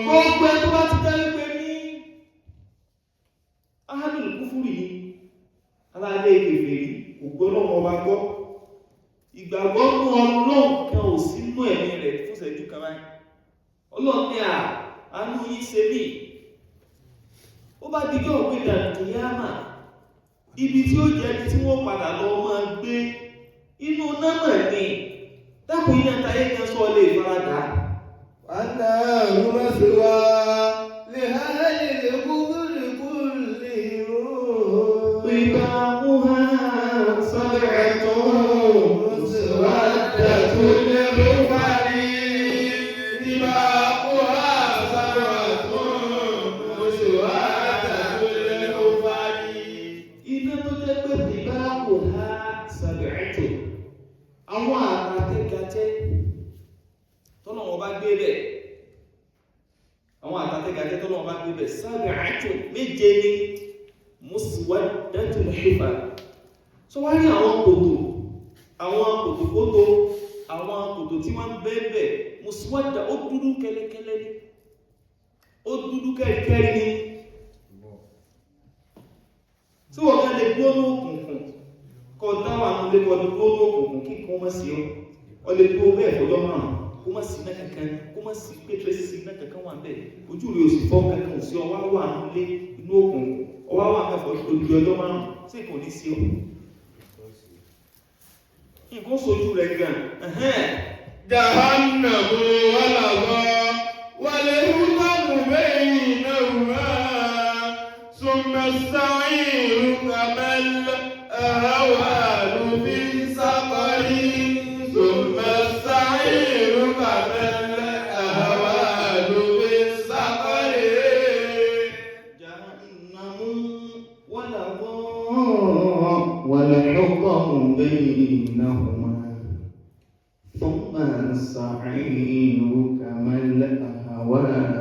Gbogbo ẹ tó bá ti dá wípé ní áhàlẹ̀ kú fúri ni aláàlẹ́ ìkèfèrí, kò gbọ́ lọ́wọ́ ọba gbọ́, ìgbàgbọ́ nú Ọlọ́run kan ò sínú ẹ̀mí rẹ̀ fún ìṣẹ́jú kan báyìí. Ọlọ́run ní à àánú yín ṣe mí. Ó bá dijọ́ òpin dàdúyàmà, ibi tí ó jẹ́ ibi tí wọ́n padà lọ máa gbé inú námà ni. Dákun, iná tayé kan sọ lè faradà. والنار مثوى لأهل الكفر كلهم. طباقها سبعة مسودة الحفر. طباقها سبعة مسودة الحفر. Iná tó jẹ́ pé طباقها سبعة, àwọn àtàtẹ́gàtẹ́ tọ́lọ́wọ́n bá gbé bẹ̀, àwọn àtàtẹ́gàtẹ́ tọ́lọ́wọ́n bá gbé bẹ̀, سبعة, méje ni, مسودة الحفر. Tó wá ní àwọn kòtò, àwọn kòtòkótó, àwọn kòtò tí wọ́n ń bẹ́ẹ̀ bẹ̀, مسودة, ó dúdú kẹ́lẹ́kẹ́lẹ́ ní, ó dúdú kẹ́ríkẹ́rí ní. Tí wọ́n kẹ́ lè dúró ní òkùnkùn, kọ́ dáwà ní ilé, kọ́ dúró ní òkùnkùn kí nǹkan má sí ọ́, ọ lè dúró bẹ́ẹ̀ fọjọ́ 5, kó má sí iná kankan, kó má sí pé tracy sí iná kankan wà bẹ́ẹ̀, ojú rẹ̀ ò sì fọ́, kankan ò sí, ọ wá wà nílé inú òkùnkùn, ọ wá wà mẹ́fọ́ ojú ọjọ́ 5, tí nǹkan ò ní sí ọ, nǹkan sojú rẹ̀ gan ẹ̀hẹ́n. جهنم ولظى والحطم بينهما ثم السعير كما الأهوال في سقر ثم السعير كما الأهوال في سقر. جهنم ولظى والحطم بينهما ثم السعير كما الأهوال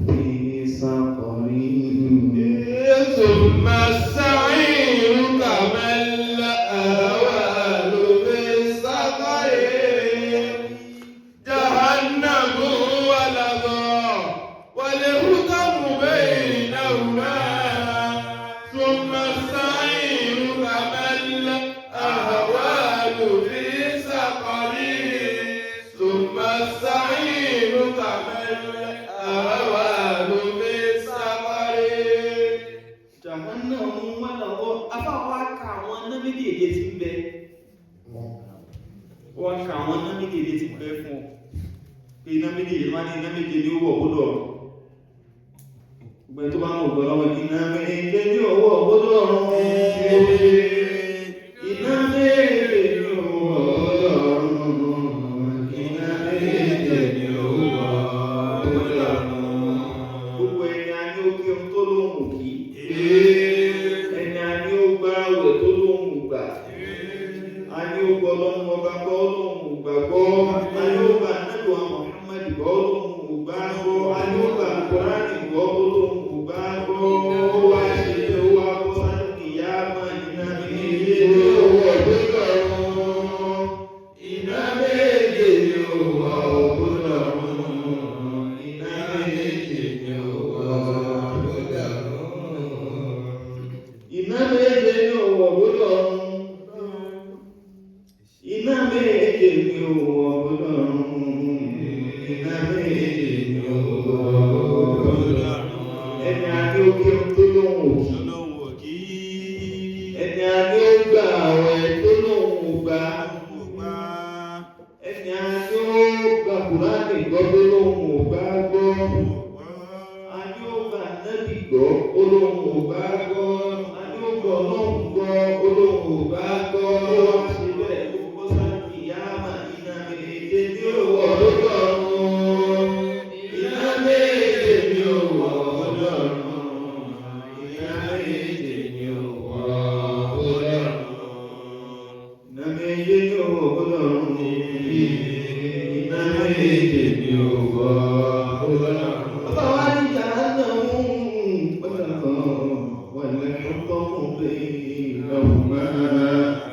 في سقر. ثم السعير كما الأهوال في سقر. جهنم ولظى والحطم بينهما ثم السعير كما الأهوال في سقر ثم السعير كما الأهوال في سقر. جهنم ولظى. Afáwọn aka àwọn iná méjèèjì tí ń bẹ, wọ́n ka àwọn iná méjèèjì tí ń bẹ fún ọ pé iná méjèèjì wọ́n ní iná méje ní ó wọ̀ gbọ́dọ̀ ọ̀run. Gbogbo ẹni tó bá ń wọ̀ gbọ́dọ̀ wọn, iná méje ní ó wọ̀ gbọ́dọ̀ ọ̀run, iná méje ní ó wọ̀ gbọ́dọ̀ ọ̀run, iná méje ní ó wọ̀ gbọ́dọ̀ ọ̀run. Gbogbo ẹni a ní ó kí ohun tó lóhùn kí, ẹni a ní ó gbá àwẹ̀ tó lóhùn gbà, a ní ó gbọ́ lọ́hùn ọba gbọ́ lóhùn gbàgbọ́, a ní ó gbà nílùú àwọn Muhammad gbọ́ lóhùn gbà gbọ́, a ní ó gbà Kùránì gbọ́ lóhùn gbà gbọ́, ó wá ṣe ó wá bọ́ sáré kìyà máa iná. a ní ó gbà àwẹ̀ tó lóun ò gbà. Ẹni a ní ó gbà Kùránì gbọ́ tó lóun ò gbà gbọ́. A ní ó gbà Nábì gbọ́ ó lóun ò gbà gbọ́. A ní ó gbọ́ Ọlọ́run gbọ́ ó lóun ò gbà gbọ́. Ó wá ṣe bẹ́ẹ̀ ó bọ́ sáré ìyáàmà iná méje ní òwò lọ́dọ̀ọ̀run. Iná méje ní òwò lọ́dọ̀ọ̀run. Iná méje ní òwò lọ́dọ̀ọ̀run. Iná méje ní òwò lọ́dọ̀ọ̀run. Iná méje ní òwò lọ́dọ̀ọ̀run. Bàbá wa ní jahannam wal-hutama baynahuma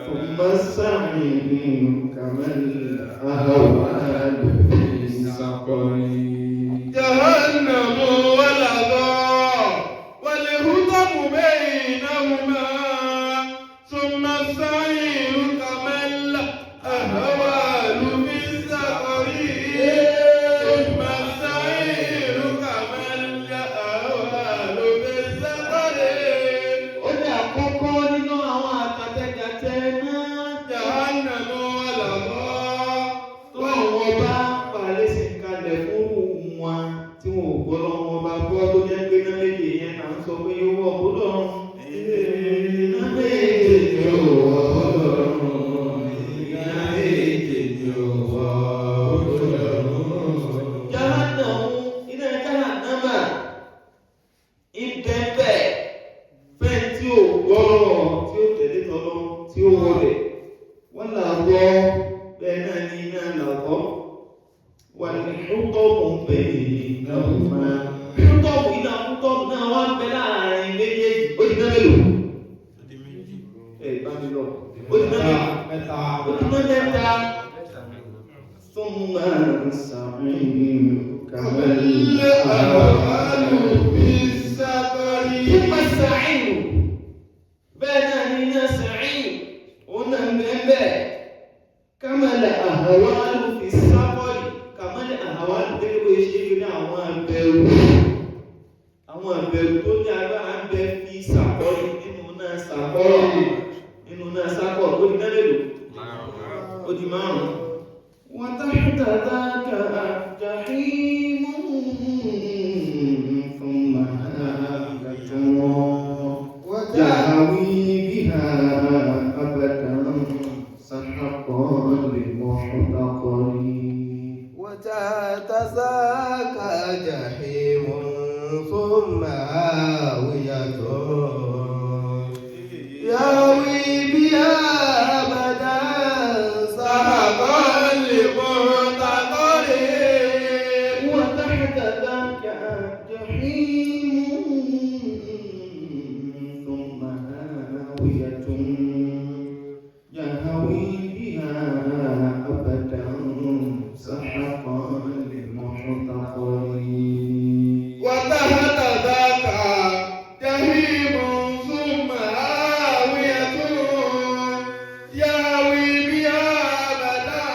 thumma as-sa'iru kamal ahwal fi saqar. جهنم ولظى والهطم بينهما ثم السعير كما الأهوال في السقر ثم السعير كما الأهوال في السقر. Ó ní àkọ́kọ́ nínú àwọn àkàtẹ́gàtẹ́ náà. جهنم ولظى Tó àwọn bá palẹ̀ sí kalẹ̀ fún wọn tí wọn ò gbọ́ lọ́wọ́ bá gbọ́ tó jẹ́ pé iná méje yẹn náà ń sọ pé yóò wọ̀ kó lọ́rùn. Iná méje yóò wọ̀ kó lọ́rùn. Iná méje yóò wọ̀ kó lọ́rùn. Jahannam, iná Jahannama, ìbẹ̀bẹ̀ fẹ́ tí ò gbọ́ lọ́wọ́ tí ó tẹ̀lé tọ́lọ́ tí ó wọlé. Wọ́n là gbọ́ bẹ́ẹ̀ náà ní iná làgbọ́. Wà ní ṣútọ́ọ̀mù bẹ́ẹ̀ náà máa. Ṣútọ́ọ̀mù iná ṣútọ́ọ̀mù náà wá ń bẹ láàrin méjèèjì. Ó di náà mélòó? Ẹ bá mi lọ. Ó di náà mélòó? Mẹ́ta. Ó di náà mẹ́ta. Thumma as-sa'iru كما kamal الأهوال في السقر. Thumma as-sa'iru. Bẹ́ẹ̀ náà ní iná sa'ir. Òun náà ń bẹ́ẹ̀ bẹ́ẹ̀. Kamal ahwalu fi saqari. Kamal ahwalu gẹ́gẹ́ bó ṣe rí ní àwọn abẹ́rù. Àwọn abẹ́rù tó ní agbára ń bẹ fi sàkọ́rì nínú náà sàkọ́rì. Nínú náà sàkọ́rì. Ó di náà mélòó? Ó di márùn-ún. وتحت ذاك جحيم ثم هاوية يهوي بها أبدا سحقا لمحتقر. وتحت ذاك جحيم ثم هاوية يهوي بها أبدا سحقا سحقا لمحتقر. وتحت ذاك جحيم ثم هاوية يهوي بها أبدا سحقا لمحتقر. وتحت ذاك جحيم ثم هاوية يهوي بها أبدا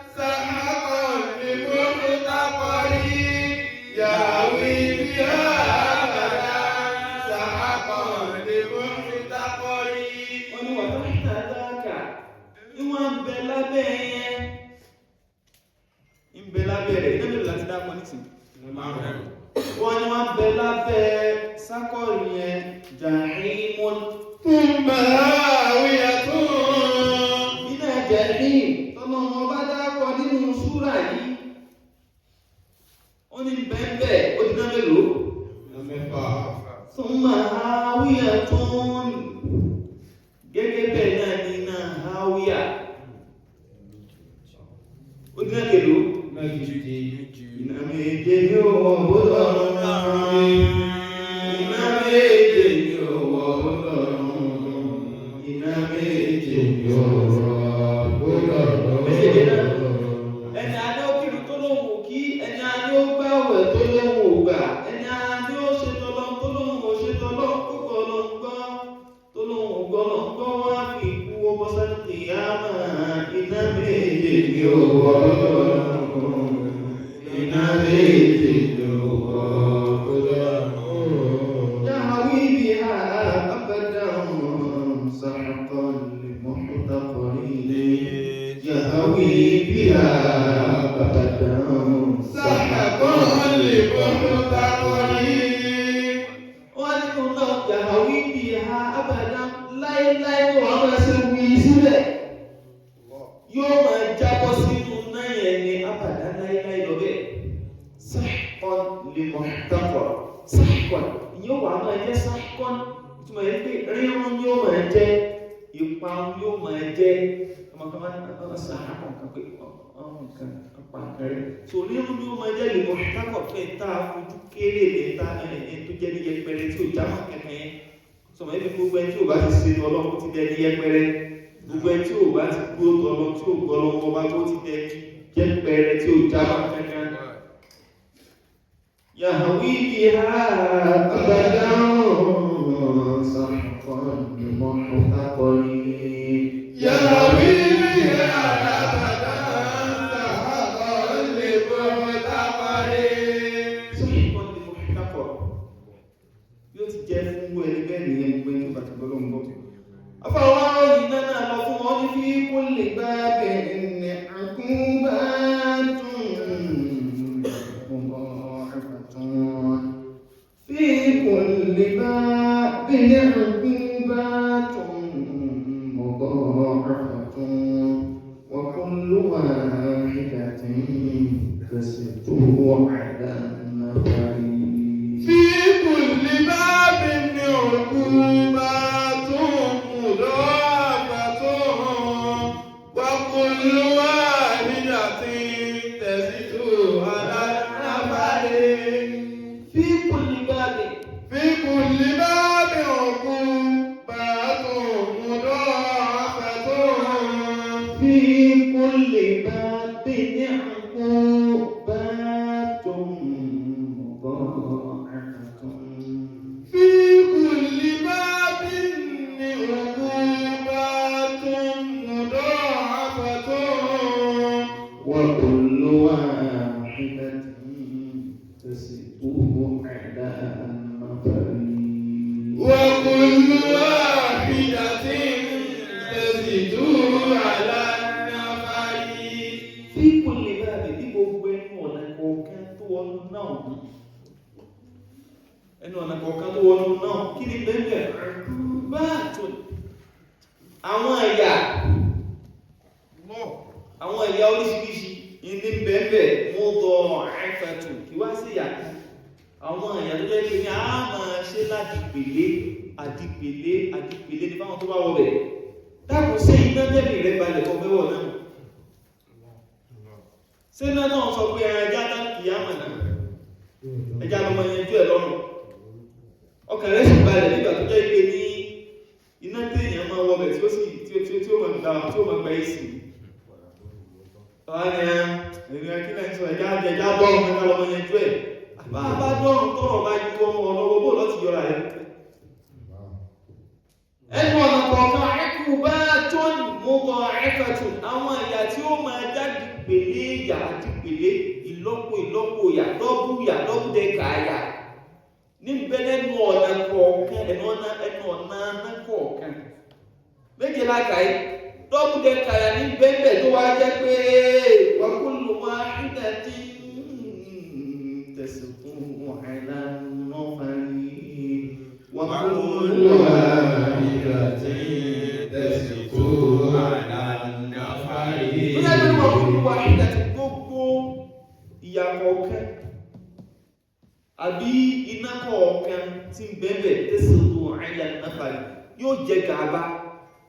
سحقا لمحتقر. يهوي بها أبدا سحقا لمحتقر. Wọ́n ní وتحت ذاك ní wọ́n ń bẹ lábẹ́ yẹn ń bẹ lábẹ́ rẹ̀ iná mélòó láti dápọ̀ nísìnyí. Wọ́n ní wọ́n bẹ lábẹ́ sákọ̀rì yẹn jahimun. ثم هاوية. Iná jahim tọ́lọ́ wọn bá dákọ̀ nínú súrà yìí. Ó ní bẹ́ẹ̀ ó di náà mélòó? Mẹ́fà. Thumma hawiyatun. Gẹ́gẹ́ bẹ́ẹ̀ náà ní iná hawiya. Ó di náà mélòó? Iná méje ní òwò lọ́rùn. Iná méje ní òwò lọ́rùn. Iná méje ní òwò lọ́rùn. Méjèèjì náà. Ẹni a ní ó kírun tó lóhùn ò kí, ẹni a ní ó gbàwẹ̀ tó lóhùn ò gbà, ẹni a ní ó ṣe tọlọ́run tó lóhùn ò ṣe tọlọ́run, ó gbọ́ Ọlọ́run gbọ́ tó lóhùn ò gbọ́ Ọlọ́run gbọ́ wá fi ikú ó bọ́ sáré kìyámà. Iná méje ní òwò lọ́rùn. Iná méje ní òwò lọ́rùn. Yahwi biha abadan. سحقا لمحتقرين يهوي بها أبدا. سحقا لمحتقرين. Wọ́n nínú náà يهوي بها أبدا láéláé wọ́n máa ṣe wí síbẹ̀. Yóò máa jábọ́ sínú náà yẹn ní أبدا láéláé lọ bẹ́ẹ̀. سحقا لمحتقر سحقا ìyẹn wà máa jẹ́ سحقا ìtumọ̀ yẹn pé rírun yóò máa jẹ́ ìparun yóò máa jẹ́ ọmọ kan máa ń sàákọ̀ kan pé ọmọ kan pa nǹkan rẹ̀ so rírun yóò máa jẹ́ لمحتقر fẹ́ tá a fojú kéré lè ta ẹni tó jẹ́ ní yẹpẹrẹ tí ò jámọ́ kankan yẹn sọmọ yẹn fi gbogbo ẹni tí ò bá ti ṣe ọlọ́run ti dẹni yẹpẹrẹ gbogbo ẹni tí ò bá ti gbó tọlọ tí ò gbọ́ lọ́wọ́ ọba tó ti dẹni yẹpẹrẹ tí ò jámọ́ kankan. يهوي بها أبدا سحقا لمحتقرين. يهوي بها أبدا سحقا لمحتقرين. سحقا لمحتقر yóò ti jẹ́ fún ẹni bẹ́ẹ̀ nìyẹn gbogbo ẹni tó bá ti gbọ́ lóhùn gbọ́. Afọwọ́ iná náà lọ fún wọn ní في كل باب عقوبات مضاعفة. في كل باب عقوبات مضاعفة وكل واحدة تسطو على النفر. في كل باب عقوبات مضاعفة وكل واحدة تزيد على النفر. في كل باب في كل باب عقوبات مضاعفة. في كل باب عقوبات مضاعفة. في كل باب عقوبات مضاعفة وكل واحدة تسطو على النفر. وكل واحدة تزيد على النفر. في كل باب ní gbogbo ẹnu ọ̀nà kọ̀ọ̀kan tó wọnú náà ní ẹnu ọ̀nà kọ̀ọ̀kan tó wọnú náà kí ni bẹ́ẹ̀ bá tó àwọn ẹ̀yà àwọn ẹ̀yà oríṣiríṣi ní bẹ́ẹ̀ mú lọ ẹ̀fẹ̀tù kí wá sí ìyà àwọn ẹ̀yà tó jẹ́ pé ní a máa ṣe ládìpèlé àdìpèlé àdìpèlé ní fáwọn tó bá wọ bẹ̀ dákun sí iná tẹ́lẹ̀ rẹ̀ balẹ̀ kọ́ fẹ́ wọ̀ náà ṣé iná náà sọ pé ẹran ẹja tá kìí àmà náà ẹja ló mọ yanjú ẹ lọ́rùn ọkàn rẹ̀ sì balẹ̀ nígbà tó jẹ́ pé ní iná téèyàn máa wọ bẹ̀ tí ó sì tí ó tí ó tí ó máa gba tí ó máa gba èsì ọ̀hán ni ẹ̀rìn akílẹ̀ ń sọ ẹja ẹja dọ́rùn ẹja lọ́mọ yanjú ẹ̀ bá a bá dọ́rùn tọrọ bá yí ọmọ ọlọ́wọ́ bó lọ́ ti yọra rẹ̀ ẹnu ọ̀nà kọ̀ọ̀kan ẹkù bá tó mú bọ ẹfẹ̀tù àwọn ẹ̀yà tí ó máa jáde pèlé ìyà àti pèlé ìlọ́po ìlọ́po ìyà dọ́bù ìyà dọ́bù dẹ́ka ìyà níbẹ̀ lẹ́nu ọ̀nà kọ̀ọ̀kan ẹnu ọ̀nà ẹnu ọ̀nà aná kọ̀ọ̀kan méje láka yìí dọ́bù dẹ́ka ìyà ní bẹ́ẹ̀ tó wá jẹ́ pé wàkúlù wá ìdá tí tẹ̀sùn àìlànà wàkúlù wá واحدة تزيد على النفر. Bóyá ló wà fún wa ìdá tí gbogbo ìyà kọ̀ọ̀kan àbí iná kọ̀ọ̀kan tí ń bẹ̀bẹ̀ tẹ́sìlú àìlà náfàrí yóò jẹ gàba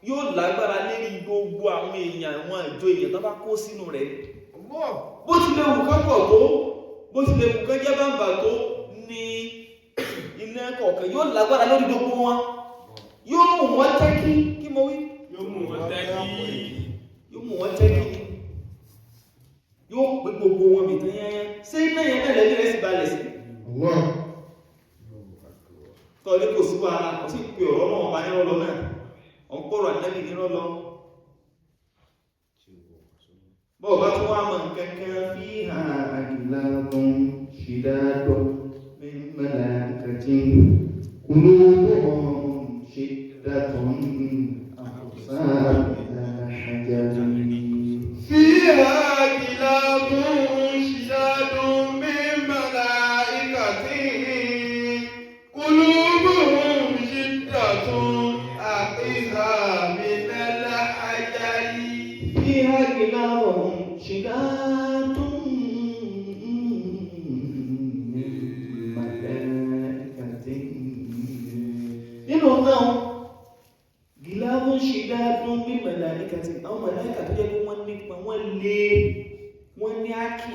yóò lágbára lérí gbogbo àwọn èèyàn àwọn àjọ èèyàn tó bá kó sínú rẹ̀. Bó ti lè wù kán pọ̀ tó bó ti lè wù kán jẹ́ bàǹbà tó ní iná kọ̀ọ̀kan yóò lágbára lórí gbogbo wọn yóò mú wọn tẹ́kí kí mo wí Yóò mú wọn tẹ́kí. yóò mú wọn tẹ́kí ni yóò pé gbogbo wọn mì tán yányán ṣé iná yẹn náà lẹ́nu rẹ̀ sì balẹ̀ sí tọ́lé kò sí wàhálà kò sí pé ọ̀rọ̀ náà ọba nírọ̀ lọ náà ọ̀ ń kọ̀rọ̀ ànábì nírọ̀ lọ bọ́ọ̀ bá tún wá mọ̀ nǹkan kan fi hàn àgìlàgùn ṣìdáàdọ̀ mímọ́lá kàtí kúlóògùn ṣìdátọ̀ Gíláàbùn ṣìdáàdún bí màláíkà tí àwọn màláíkà tó jẹ́ pé wọ́n nípa wọ́n lé wọ́n ní ákì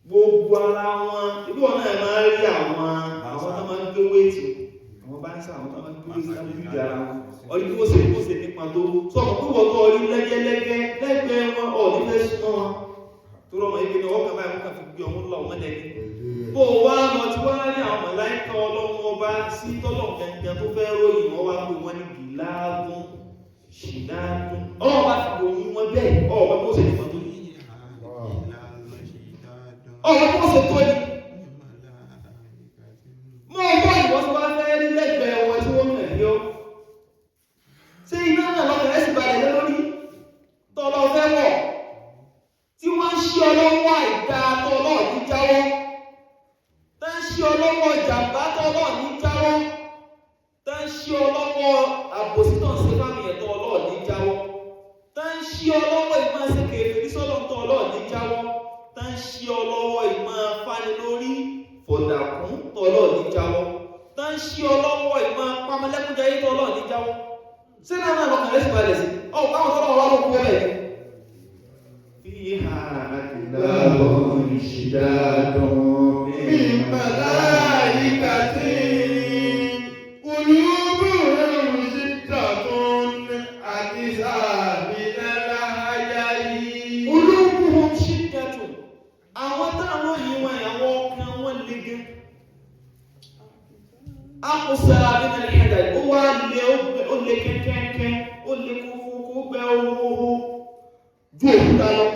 gbogbo ara wọn ibi wọn náà máa ń rí àwọn tó máa ń gbé wéètì àwọn bá ń sá àwọn tó máa ń gbé wéètì láti jù ara wọn ọdún bí wọ́n ṣe kó ṣe nípa tó sọ ọmọ pé wọ́n tó ọrí lẹ́gẹ́lẹ́gẹ́ lẹ́gbẹ̀ẹ́ wọn ọ̀ ní fẹ́ súnmọ́ wọn tó rọmọ ibi ni ọkàn báyìí wọ́n kàn fi gbé ọmú lọ mọ́lẹ̀ ní bó o wá lọ tí wá rí àwọn màláíkà Ọlọ́run ọba sí tọ́lọ̀ gangan tó fẹ́ ròyìn wọn wá pé wọ́n ní gìláàgún ṣìdáàgún ọlọ́run bá fi ròyìn wọn bẹ́ẹ̀ ọ̀rọ̀ bó ṣe nípa tó ní ọ̀rọ̀ bó ṣe tó ní mọ́ ọgbọ́n ìwọ́n tí wọ́n fẹ́ rí lẹ́gbẹ̀ẹ́ wọn tí wọ́n kàn ní ọ́ ṣé iná náà lọ́kàn rẹ̀ sì balẹ̀ lé lórí tọ́lọ́ fẹ́ wọ̀ tí wọ́n ń ṣí ọlọ́wọ́ àìdá tọ́lọ́ ní jáwọ́ tá ń ṣí ọlọ́wọ́ jàmbá tọ́lọ́ ní jáwọ́ tá ń ṣí ọlọ́wọ́ àbòsí tó ń ṣe fáwọn èèyàn tọ́lọ́ ní jáwọ́ tá ń ṣí ọlọ́wọ́ ìmọ̀ ṣe kèfèrí sọ́lọ́ tọ́lọ́ ní jáwọ́ tá ń ṣí ọlọ́wọ́ ìmọ̀ fani lórí fọ̀dàkún tọ́lọ́ ní jáwọ́ tá ń ṣí ọlọ́wọ́ ìmọ̀ pamọ́lẹ́kúnjayé tọ́lọ́ ní jáwọ́ ṣé náà náà lọ́kàn rẹ̀ sì balẹ̀ sí ọ̀ káwọn tọ́lọ́ wà ló kú ẹ̀ فيها كلاب شداد من ملائكة قلوبهم ستة أكسى من الحجر Olóògùn ṣídàtù àwọn táwọn yìí wọn àwọn ọkàn wọn le gan. Akùsà nínú ìhẹ́dà ó wá lé ó lé kẹ́kẹ́kẹ́ ó lé kókókó gbẹ́ owó ju òkúta lọ.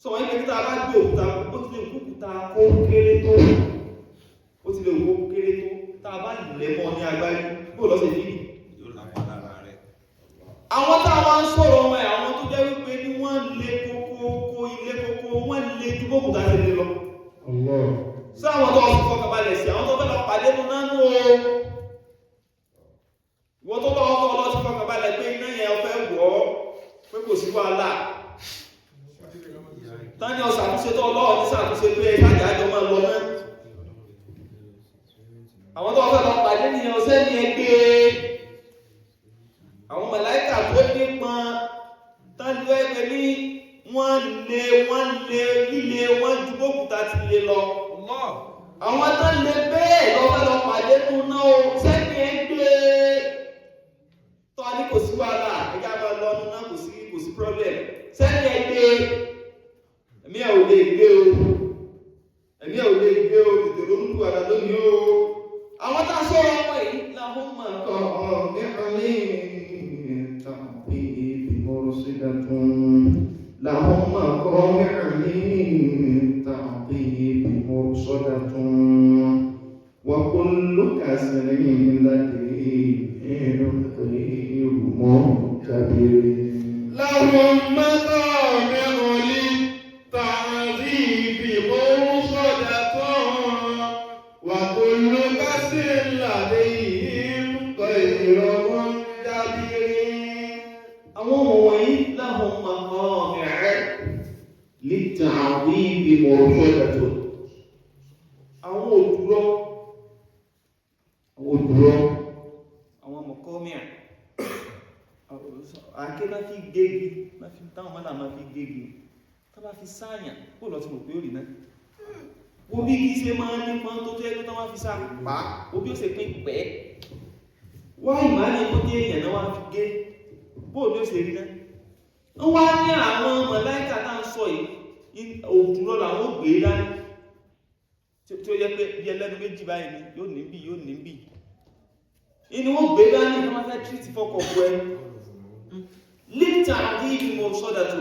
Sọ wọ́n ní kíta bá gbé òkúta ó ti lè kúkúta kó kéré tó ó ti lè kó kéré tó tá a bá lẹ̀ mọ́ ní agbárí bó lọ́sẹ̀ yìí Yóò lápá lára rẹ̀. Àwọn táwọn ń sọ̀rọ̀ wọn ẹ̀ àwọn tó jẹ́ wípé ní wọ́n lè kókó kó ilé kókó wọ́n lè ju bókúta ṣe lè lọ الله sí àwọn tó ọ̀sùn fọkànbalẹ̀ sí àwọn tó fẹ́ lọ pàdé nù nánú o ìwọ́n tó lọ́wọ́ tó ọlọ́sí fọkànbalẹ̀ pé iná yẹn ọfẹ́ wọ̀ ọ́ pé kò sí wàhálà tani ọ̀sàtúnṣe tó ọlọ́ọ̀ ní sàtúnṣe pé ìtajà àjọ máa lọ náà àwọn tó fẹ́ lọ pàdé nìyẹn ọ̀sẹ́ ní ẹgbẹ́ àwọn màláíkà tó nípọn tani ẹgbẹ́ ní wọ́n lé wọ́n lé líle wọ́n ju bókúta ti lé lọ àwọn tó lè bẹ́ẹ̀ lọ́fẹ́ lọ pàdé nù náà o sẹ́ni ẹ gbé tọ́ ní kò sí wàhálà ẹjá máa lọ nù náà kò sí problem sẹ́ni ẹ gbé ẹ̀mí ẹ̀ ò lè gbé o ẹ̀mí ẹ̀ ò lè gbé o tètè ronú àdá lónìí o àwọn tá a sọ̀rọ̀ ọmọ yìí làwọn máa kọ́ لهم مقامع من تعطيب مرصدة وكل كسر لديهم غير منكبر لهم مقامع للتعذيب مرصدة وكل كسر لديهم غير منكبر Àwọn ọmọ wọ̀nyí lahum maqami' lit-ta'dhib mursadatun. Àwọn òdúrọ̀ àwọn òdúrọ̀ àwọn maqami' àké náà fi gégi náà fi táwọn mọ́là máa fi gégi tó bá fi sáàyàn kó lọ sí rò pé ó rí náà wo bí kí ṣe máa nípa tó tó ẹgbẹ́ tó wá fi sáà pa wo bí ó ṣe pín pẹ́ wá ìmáàlì kó dé èèyàn náà wá fi gé bóò ní ó ṣe rí náà ń wá ní àwọn màláíkà tá ń sọ yìí òdúrọ̀ làwọn ò gbé dání tí ó yẹ pé bí ẹlẹ́nu méjì báyìí ni yóò ní bí yóò ní bí inú wọn gbé dání ní wọ́n fẹ́ tírìtì fọ́kọ̀ fún ẹ lítà ní ìmọ̀ sọ́dà tó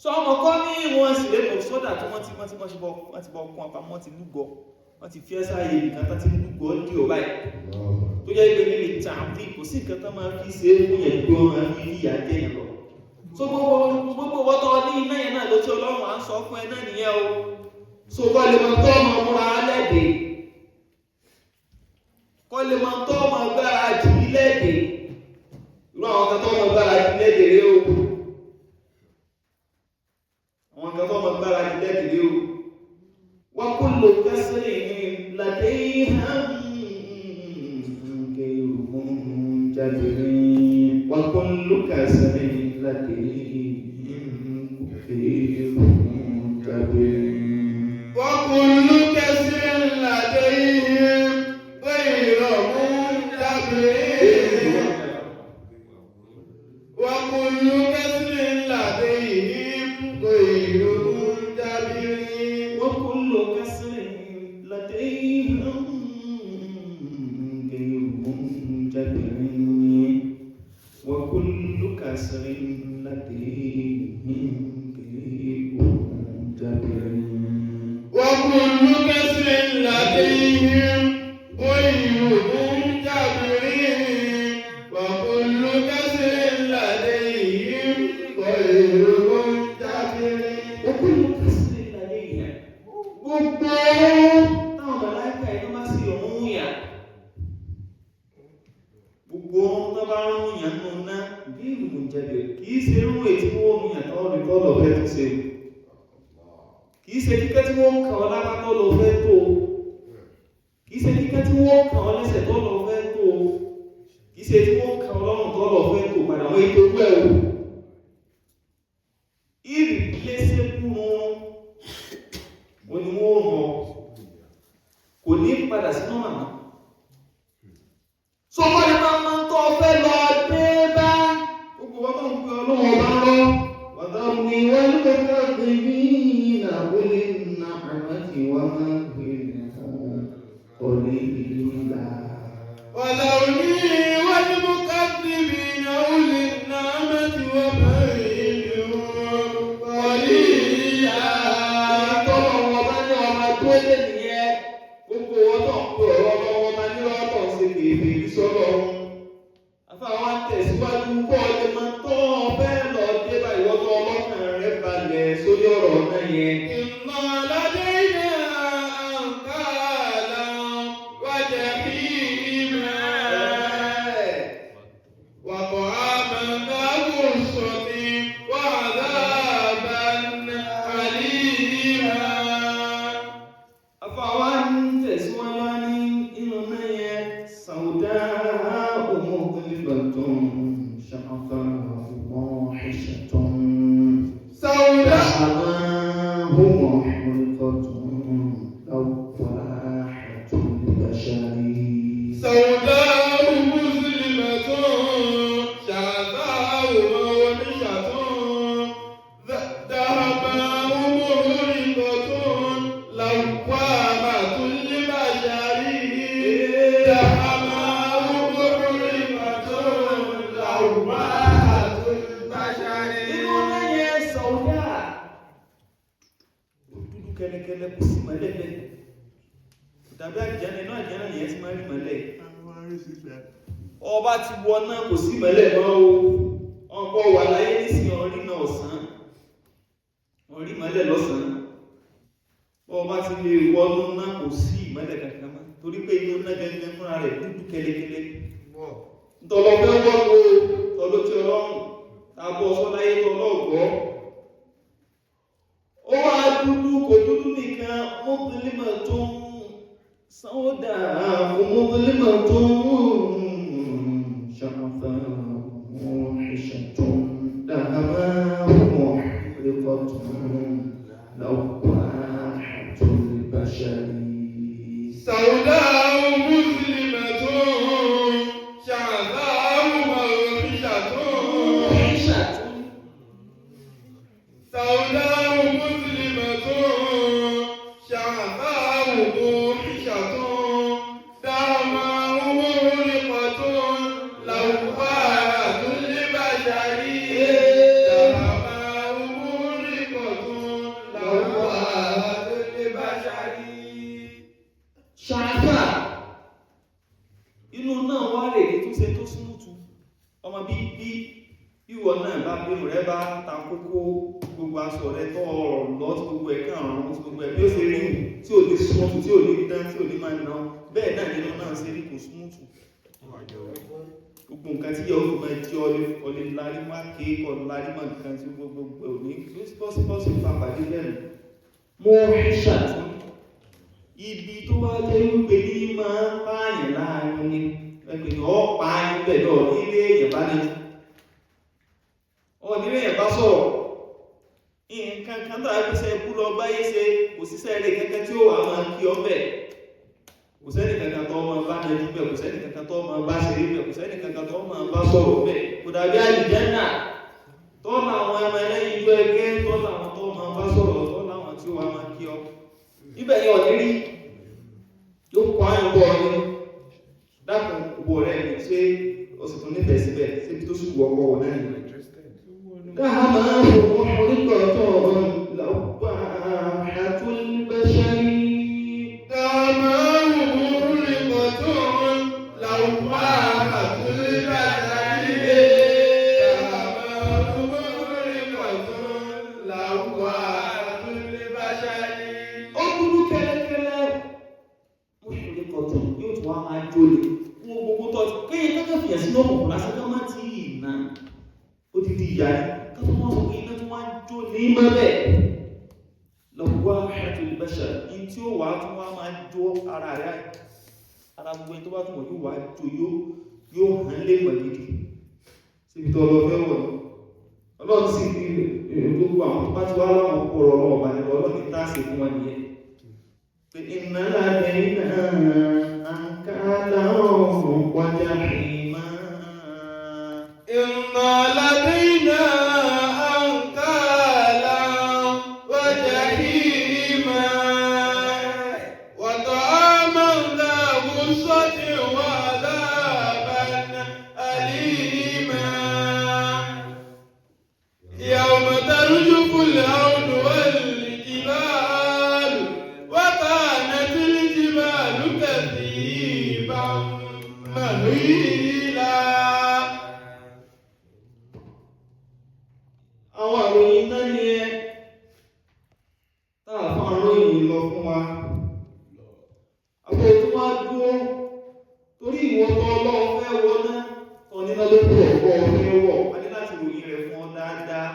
sọ ọmọ kọ́ ní wọ́n sì lé mọ̀ sọ́dà tó wọ́n ti wọ́n ti wọ́n ti bọ́ wọ́n ti bọ́ kún apá wọ́n ti lúgọ wọ́n ti fi ẹ́ sáyé nìkan tán ti lúgọ dí ọ̀ báyìí tó jẹ́ pé nílé tàbí kò sí nǹkan tán máa fi ṣe é fún yẹn pé wọ́n máa fi ìyà jẹ yẹn lọ. So gbogbo wọ́tọ̀ ní iná yẹn náà ló tí Ọlọ́run à ń sọ fún ẹ náà nìyẹn o. So kọ́ lè máa tọ́ ọmọ múra lẹ́dẹ̀. Kọ́ lè máa tọ́ ọmọ gbára jì í lẹ́dẹ̀. Irú àwọn kan tọ́ ọmọ gbára jì lẹ́dẹ̀ rẹ o. Àwọn kan tọ́ ọmọ gbára jì lẹ́dẹ̀ rẹ o. Wọ́n kú lò kẹ́sìrì ní làdé hàn. منجبر وكل كسر لديهم غير منجبر. وكل كسر لديهم غير منجبر. وكل كسر لديهم غير منجبر. وكل كسر لديهم غير منجبر. وكل كسر لديهم غير منجبر. وكل كسر لديهم غير منجبر. وكل كسر لديهم غير منجبر. وكل كسر لديهم gbogbo táwọn màláíkà yìí tó bá sì rún yà, gbogbo ohun tó bá rún yà nù ná bí ìrùn jẹbẹ, kìí ṣe irú èyí tí wọ́n rún yà tọ́wọ́ ní tọ́lọ̀ fẹ́ tó ṣe, kìí ṣe kíkẹ́ tí wọ́n kàn ọ́ lápá tọ́lọ̀ fẹ́ tó, kìí ṣe kíkẹ́ tí wọ́n kàn ọ́ lẹ́sẹ̀ tọ́lọ̀ fẹ́ tó, kìí ṣe tí wọ́n kàn ọ́ lọ́rùn tọ́lọ̀ fẹ́ tó padà wọ́n ètò owó ẹ̀ o. Irreplaceable rún wọn ni wọ́n rán, kò ní padà sínú màmá. So wọ́n ní máa máa ń tọ́ fẹ́ lọ dé bá gbogbo wọn tó ń pe Ọlọ́run ọba ń rọ́. وذرني والمكذبين أولي النعمة ومهلهم قليلا. وذرني والمكذبين أولي النعمة ومهلهم قليلا. Tọ́lọ̀ wọn bá ní ọmọ tó lé nìyẹn. Gbogbo wọn tó ń pe ọ̀rọ̀ ọmọ wọn bá ní ọ̀tọ̀ ṣe kèébè sọ́lọ̀ wọn. Àfàwọn tẹ̀síwájú kọ́ ọ lè máa tọ́ ọ bẹ́ẹ̀ lọ dé bá ìwọ́tọ̀ ọlọ́kàn rẹ̀ balẹ̀ sórí ọ̀rọ̀ náà yẹn. إن لدينا أنكالا وجحيما وطعاما ذا غصة وعذابا أليما. Àfàwọn tẹ̀síwájú ní inú náà yẹn sàwùdá òmùgbìlìbàtàn ṣàkàtà mọ́ṣẹ̀tàn. سوداء دعواهم محرقة لواحة البشر. سوداء مظلمة شعثاء موحشة ذهباء مهرقة لوامة للبشر. دهماء مهرقة لوامة للبشر. Inú náà yẹn sàwùdá. Ó dúdú kẹlẹkẹlẹ, kò sí mọ́lẹ̀ bẹ́ẹ̀. Tàbí àjẹ́nà, inú àjẹ́nà nìyẹn ti máa rí mọ́lẹ̀. Ọba ti wọ náà, kò sí mọ́lẹ̀ mọ́ o. Ọkọ̀ wà láyé nísìnyí, ọrí náà ọ̀sán. Ọrí mọ́lẹ̀ lọ́sàn-án. Ọba ti lè wọnú náà, kò sí ìmọ́lẹ̀ kankan mọ́. Torí pé inú náà gẹ́gẹ́ fúnra rẹ̀ dúdú kẹlẹkẹlẹ. Ntọ́lọ fẹ́ wọ́pọ̀ tọ́lọ́ tí ọlọ́run tàbí ọsọ́ láyé tọ́lọ́ ọ̀gbọ́. Ó wá dúdú, kò dúdú nìkan, mọ́bílímọ̀ tó ń sanwó-dà fún mọ́bílímọ̀ tó ń شعثاء موحشة دهماء محرقة لواحة البشر. سوداء مظلمة شعثاء موحشة. سوداء مظلمة شعثاء موحشة دهماء مغرقة لواحة للبشر. دهماء مغرقة لواحة للبشر. Ṣàfà inú náà wá rè ní tó ṣe tó súnmùtù ọmọ bí bí ìwọ náà bá bínú rẹ bá ta kókó, gbogbo aṣọ rẹ tó ọrọ̀ lọ tí gbogbo ẹ̀ kàn rún, tí gbogbo ẹ̀ bí ó ṣe rí tí ò ní súnmùtù, tí ò ní dán, tí ò ní máa ná, bẹ́ẹ̀ náà nínú náà ṣe rí, kò súnmùtù. Gbogbo nǹkan tí yóò fi máa jẹ́ ọlẹ́ lárí má kéèkọ̀ lárí má nǹkan tí gbogbo ò ní bọ́sibọ́sí pàpàdé lẹ́nu mo ṣàtún ibi tó wá jẹ́ wípé ní máa ń pààyàn láàrin ni Ẹgbẹ̀ ni ọ pa ibẹ̀ náà nílé èèyàn bá ní. Ọ nílé èèyàn bá sọ̀rọ̀. Nǹkan kan tó àìpẹ́sẹ̀ ikú lọ báyé ṣe kò síṣẹ́ rẹ̀ kankan tí ó wà máa kí ọ bẹ̀. Kò sẹ́nì kankan tó máa bá nẹjú bẹ̀, kò sẹ́nì kankan tó máa bá ṣeré bẹ̀, kò sẹ́nì kankan tó máa bá sọ̀rọ̀ bẹ̀. Kò dàbí àlùjánnà tó láwọn ọmọ ẹlẹ́yin ijó ẹgẹ́ tó láwọn tó máa bá sọ̀rọ̀ tó láwọn tí ó wà máa kí ọ. Ibẹ̀ ni ọ̀ní rí yóò kọ́ àyànbọ̀ ni dákun gbogbo rẹ̀ ní ṣé o sì tún nífẹ̀ẹ́ síbẹ̀ síbi tó sì wù ọkọ̀ wọ̀ náà nìyẹn. دهماه محرقة لواحة البشر. دماه محرقة لواحة البشر. دماه محرقة لواحة البشر. Ó dúdú kẹ́lẹ́kẹ́lẹ́ mọ̀ṣẹ̀lẹ́kọ̀tún yóò tún wá máa jólè fún gbogbo tó ti kéye kankan fìyà sínú òkùnkùn lásán ká má ti ìná ó ti di ìyá ni ká tó wọ́n sọ pé iná tó wá ń jó ní mọ́bẹ̀ lọ́wọ́ àtúlùbẹ́sẹ̀ ní tí ó wà á tún wá máa jó ara rẹ̀ ara gbogbo ẹni tó bá tún wọ̀ yóò wá jó yóò hàn lé pẹ̀lú gidi síbi tó lọ fẹ́ wọ̀ ni Ọlọ́run sì fi gbogbo àwọn tó bá ti wá láwọn kó rọrùn ọba nípa Ọlọ́run ní táàsì fún wọn nìyẹn. إن لدينا أنكالا وجحيما. إن لدينا أنكالا وجحيما وطعاما ذا غصة وعذابا أليما يوم ترجف الأرض والجبال وكانت الجبال كثيبا مهيلا. Àwọn àròyìn náà ni ẹ táà fún àròyìn lọ fún wa. Àwọn tó wá dúró torí ìwọ tó Ọlọ́run fẹ́ wọ náà tọ́ níná ló kú ọ̀pọ̀ ọ̀fẹ́ wọ̀. A ní láti ròyìn rẹ̀ fún ọ dáadáa.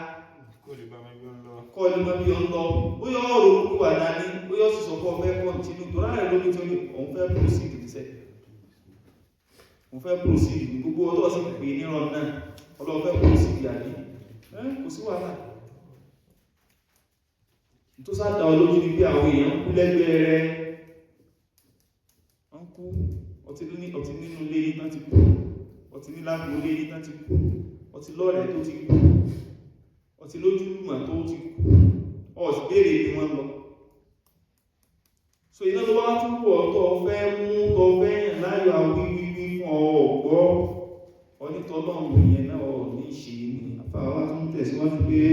Kó lè bá mi bí ó ń lọ. Kọ́ ni mọ́ bí ó ń lọ. Bóyá ọ̀rọ̀ olúwa dání, bóyá ó sì sọ pé ọ̀fẹ́ kọ́ntínú. Torí ààrẹ lómi tí ó ní òun fẹ́ proceed níṣẹ́. Òun fẹ́ proceed ní gbogbo ọjọ́ sì pè nírọ̀ náà. Ọlọ́run fẹ́ proceed àbí? Kò sí wàhálà. Tó sáà dá ọ lójú ni pé àwọn èèyàn kú lẹ́gbẹ̀ẹ́ rẹ̀. Wọ́n kú, ọtí nínú ilé yìí tán ti kú, ọtí ní lágbo ilé yìí tán ti kú, ọtí lọ́rẹ̀ẹ́ tó ti kú, ọtí lójúlùmọ̀ tó ti kú, ọ̀sì béèrè ni wọ́n lọ. So iná tó wá tún wọ̀ tó fẹ́ mú tó fẹ́ yàn láyọ̀ awíwíwí fún ọ ọ̀gbọ́ onítọ́lọ́run yẹn náà ọ̀ ní ṣe ni àfáwá tún tẹ̀síwájú pé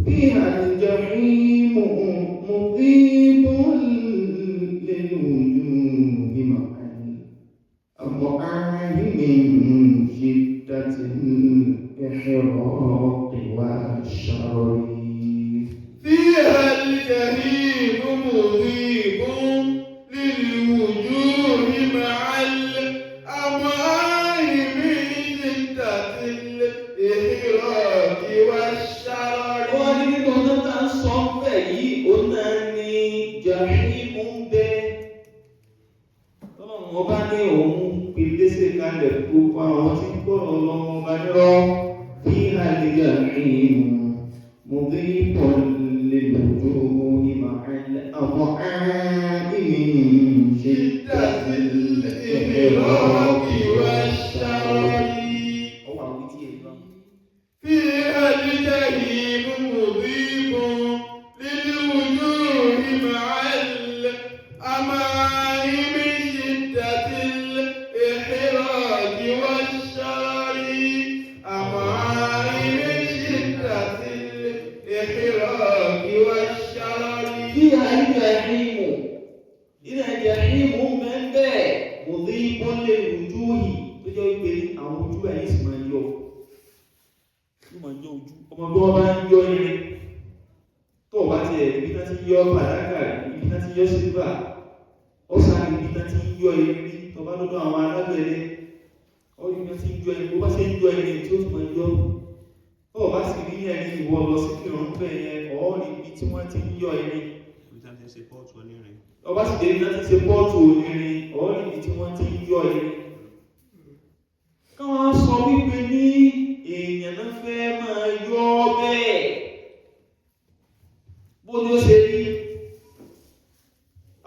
فيها الجحيم مضيب للوجوه مع الأمعاء من شدة الإحراق والشر. فيها الجحيم مضيب للوجوه مع الأمعاء من شدة الإحراق والشرر. Wọ́n ní nínú ọjọ́ tá ń sọ bẹ́ẹ̀ yìí, ó náà ní Jahimu ń bẹ. Tọ́lọ́run ọba ní òun pèlésè kalẹ̀ gbogbo àwọn tí ń gbọ́rọ̀ Ọlọ́run ọba nírọ́. فيها الجحيم مضيق للوجوه مع الأمعاء من شدة الإحراق الإحراق والشرر. Ọwọ́ àwọn wí tí èyí lọ. فيها الجحيم مضيق للوجوه مع الأمعاء من شدة الإحراق والشرر. أمعاء من شدة الإحراق والشرر. فيها الجحيم إلى جحيم ń bẹ مضيق للوجوه tó jẹ́ wípé àwọn ojú ẹ̀yìn sì máa ń yọ. Yóò máa yọ ojú. Ọmọ bí wọ́n bá ń yọ irin. Tó o bá ti ẹ̀ ibi tán ti yọ fàdákà rí, ibi tán ti yọ sílvà, ó sáré ibi tán ti ń yọ irin rí. Tó bá dọ́dọ̀ àwọn alágbẹ̀dẹ, ó rí ibi tán ti ń yọ irin. Bó bá ṣe ń yọ irin tí ó tún máa yọ. Tó o bá sì rí ẹni ìwọ lọ sí kírun bẹ́ẹ̀ yẹn, ọ̀ rí ibi tí wọ́n ti ń yọ irin. Ibi tí wọ́n ti ń ṣe pọ́ọ̀tù onírin. Ọba sì dé ibi tí wọ́n ti ń ṣe pọ́ọ̀tù onírin, ọ̀rí ibi tí wọ́n ti ń yọ irin. Káwọn sọ wípé ní èèyàn náà fẹ́ máa yọ ọ́ bẹ́ẹ̀. Bó ni ó ṣe rí?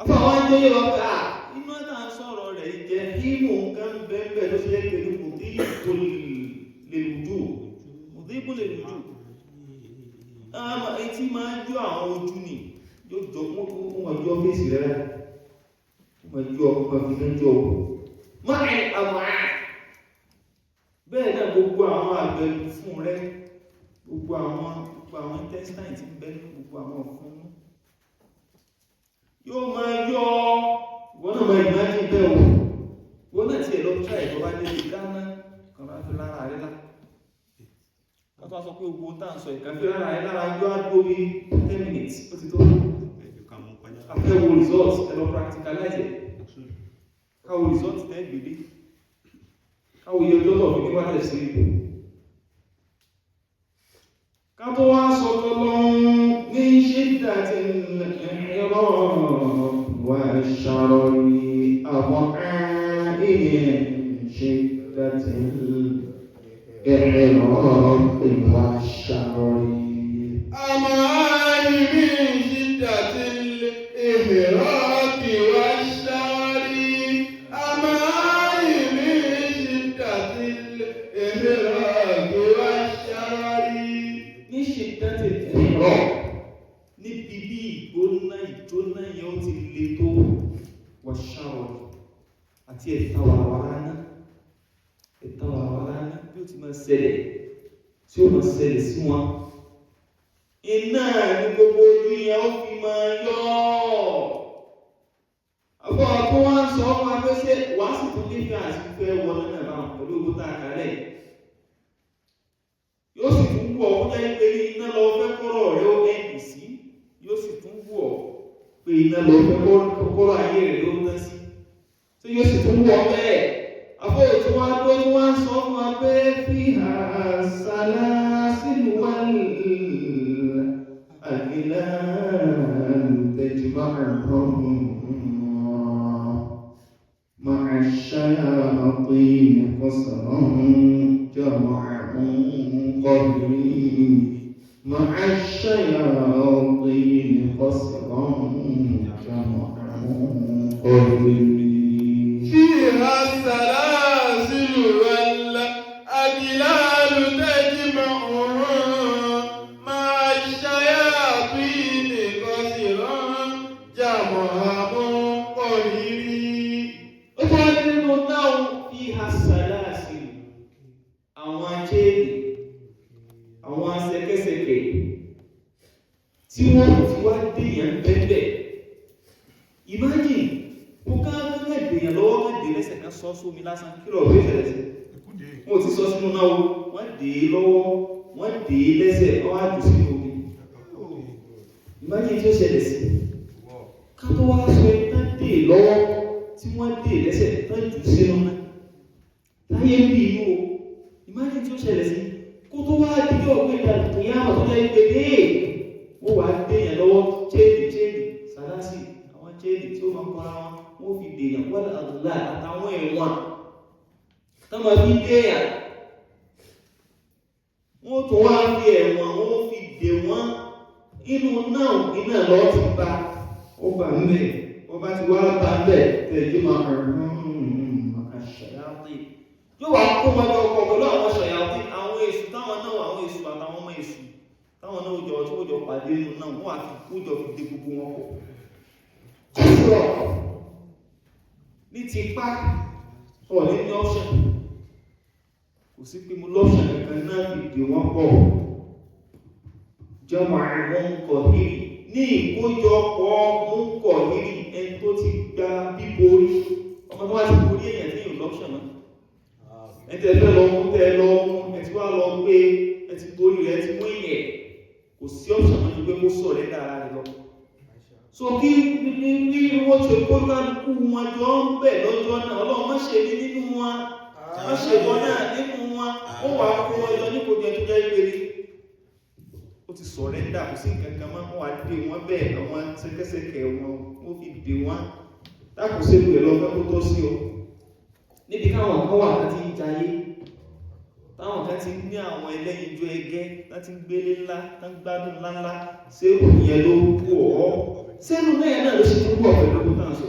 Afáwọn ajé yọ ká iná tá ń sọ̀rọ̀ rẹ̀ jẹ́ ìmú nǹkan bẹ́ẹ̀ tó ṣe jẹ́ pẹ̀lú mùdíbò lè lùjú. Mùdíbò lè lùjú. Àmà etí máa ń yọ àwọn ojú ni yóò jọ wọ́n máa yọ fèsì rẹ̀ rẹ̀. Wọ́n máa yọ ọkọ̀ fi ń jọ òkú. Máa ń àmà bẹ́ẹ̀ náà gbogbo àwọn àgbẹ̀lú fún rẹ̀ gbogbo àwọn intestine tí ń bẹ nínú gbogbo àwọn ọ̀fun yóò máa yọ. Wọ́n náà máa imagine bẹ́ẹ̀ o. Wọ́n náà tiẹ̀ lọ try ìjọba bá dé dáná kan bá fi lára rẹ̀ lá ká tó wá sọ pé gbogbo tá à ń sọ ìkan fi lára rẹ̀ lára yóò á dúró bí 10 minutes, ó ti tó. Afẹ́ wo result, ẹ lọ practicalize ẹ̀, káwo result tẹ́ gbèdé, káwo iye ọjọ́ tó fi ní wájú sí ipò ká tó wá sọ tọ́lọ́run ní ṣídàtì ẹ̀rọ wà ṣàròyìn àwọn àìyàn ṣídàtì ẹ̀rọ wà ṣàròyìn. أمان من شدة الإهراق والشر، أمان من شدة الإهراق والشر. Ní ṣídàtì ẹ̀rọ, níbi bí ìgbóná ìjóná yẹn ó ti le tó, wà ṣàròyìn àti ẹ̀ta wàràwàrà náà, ẹ̀ta wàràwàrà náà bí ó ti máa ṣẹlẹ̀, tí ó máa ṣẹlẹ̀ sí wọn, iná ní gbogbo ojú yẹn ó fi máa yọ. Àbọ̀ tó wá ń sọ fún afẹ́sẹ́ wàá sì tún nífẹ̀ẹ́ àti fẹ́ wọlé náà báwọn pẹ̀lú owó tá a kálẹ̀ yóò sì tún wù ọ́ kó jẹ́ pé ní iná lọ fẹ́ kọ́rọ̀ rẹ ó ẹ̀kì sí, yóò sì tún wù ọ́ pé iná lọ fẹ́ kọ́rọ̀ ayé rẹ ó tán sí tí yóò sì tún wù ọ́ bẹ́ẹ̀. Àbọ̀ tó wá tó wá ń sọ fún wa pé fi السلاسل والأغلال تجمعهم مع الشياطين قسرا جمع قهري، مع الشياطين قسرا جمع قهري. فيها السلاسل والأغلال تجمعهم مع الشياطين قسرا جمع قهري. Ó tún wá nínú náà fi hasàláàsì àwọn chéènì, àwọn ṣẹ̀kẹ̀ṣẹ̀kẹ̀ tí wọ́n ti wá dèèyàn bẹ́ẹ̀. Imagine kó ká kán dèèyàn lọ́wọ́, ká dè lẹ́sẹ̀, kan sọ sómi lásán, kí lọ́ọ̀ bí ó ṣẹlẹ̀ sí? Wọn ò ti sọ sínú náà o, wọ́n dè é lọ́wọ́, wọ́n dè é lẹ́sẹ̀, wọ́n á jù sínú omi. Imagine tí ó ṣẹlẹ̀ sí. Ká tó wá sọ ẹni tán dè lọ́wọ́, tí wọ́n dè lẹ́sẹ̀, tán jù sínú náà láyé bí inú o, imagine tí ó ṣẹlẹ̀ sí. Kó tó wá dídí ọ̀pẹ́ ìdàgbò yá àwọn tó jẹ́ ìpè dé, wọ́n wá dèèyàn lọ́wọ́, chéèdì chéèdì sàlásì, àwọn chéèdì tí ó máa ń kọ́ra wọn, wọ́n fi dèèyàn wọ́n àdúrà àtàwọn ẹ̀wọ̀n tó máa fi dèèyàn, wọ́n tún wá fi ẹ̀wọ̀n wọ́n fi dè wọ́n inú náà. Iná lọ ti bá Ó bà ń bẹ̀, ó bá ti wá bá ń bẹ̀ تجمعهم ṣàyàtì yóò wá kó wọn jọ pọ̀ pẹ̀lú àwọn ṣàyàtì, àwọn èṣù táwọn náà, àwọn èṣù àtàwọn ọmọ èṣù táwọn náà jọ tí wọ́n jọ pàdé nínú náà, wọ́n á fi kó jọ fi dé gbogbo wọn pọ̀ kọ́sọ̀ ní tipa ọ̀ ní option, kò sí pé mo lọ́ption kankan náà fi dè wọ́n pọ̀. Jọmọ̀ àwọn kọ̀hírì ní ìkójọpọ̀ mú kọ̀hírì, ẹni tó ti gba bíborí, ọmọ tó wá ti borí èèyàn tí yóò lọ́ption mọ́. Ẹ tẹ́ fẹ́ lọ mú, tẹ́ lọ mú, ẹ ti wá lọ pé ẹ ti borí rẹ̀, ẹ ti mú èèyàn, kò sí option mọ́ ju pé kó sọ̀rọ̀ ẹ̀ dára rẹ̀ lọ. So kí ní wọ́n ṣe kó kálukú wọn jọ ń bẹ̀ lọ́jọ́ náà, Ọlọ́run má ṣe ní nínú wọn, má ṣe wọn náà nínú wọn. Ó wàá kó wọn jọ ní kò jẹ tó jẹ́ ìpele ó ti sọ̀rẹ́ndà, kò sí nǹkan kan mọ́. Wọ́n wá dé wọn bẹ́ẹ̀, àwọn ṣẹ̀kẹ̀ṣẹ̀kẹ̀ wọn wọ́n fi dè wọ́n. Dákò sínú ẹ̀ lọ́fẹ́ kó tọ́ sí ọ níbi káwọn kan wà láti ń jayé. Táwọn kan ti ní àwọn ẹlẹ́yinjú ẹgẹ́ láti ń gbélé ńlá, tán gbádùn ńláńlá, ṣé ìyẹn ló kú ọ́? Sẹ́nu náà náà ló ṣe tó kú ọ̀ pẹ̀lú ogun táà ń sọ.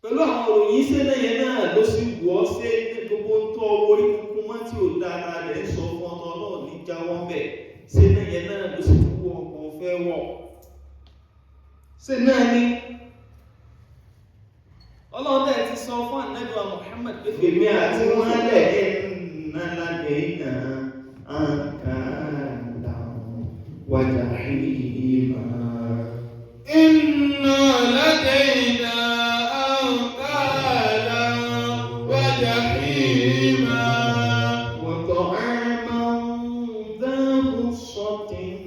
Pẹ̀lú àwọn òròyìn iṣẹ́ náà yẹn náà ló sì wọ́ ṣé ní gbogbo ń tọ́ owó orí kúnkún mọ́ tí ò dára rẹ̀ ń sọ fún ọtọ náà ní jáwọ́ ń bẹ̀. Ṣé náà yẹn náà ló sì tó kú ọkọ̀ fẹ́ wọ̀? Ṣé náà ni? Ọlọ́run dẹ̀ ti sọ fún Ànábì wa Muhammad pé fèmí àti wọ́n lẹ̀ inna ladayna ankalan wa jahima. Inna ladayna ankalan wa jahima. Wa ta'aman dha ghussatin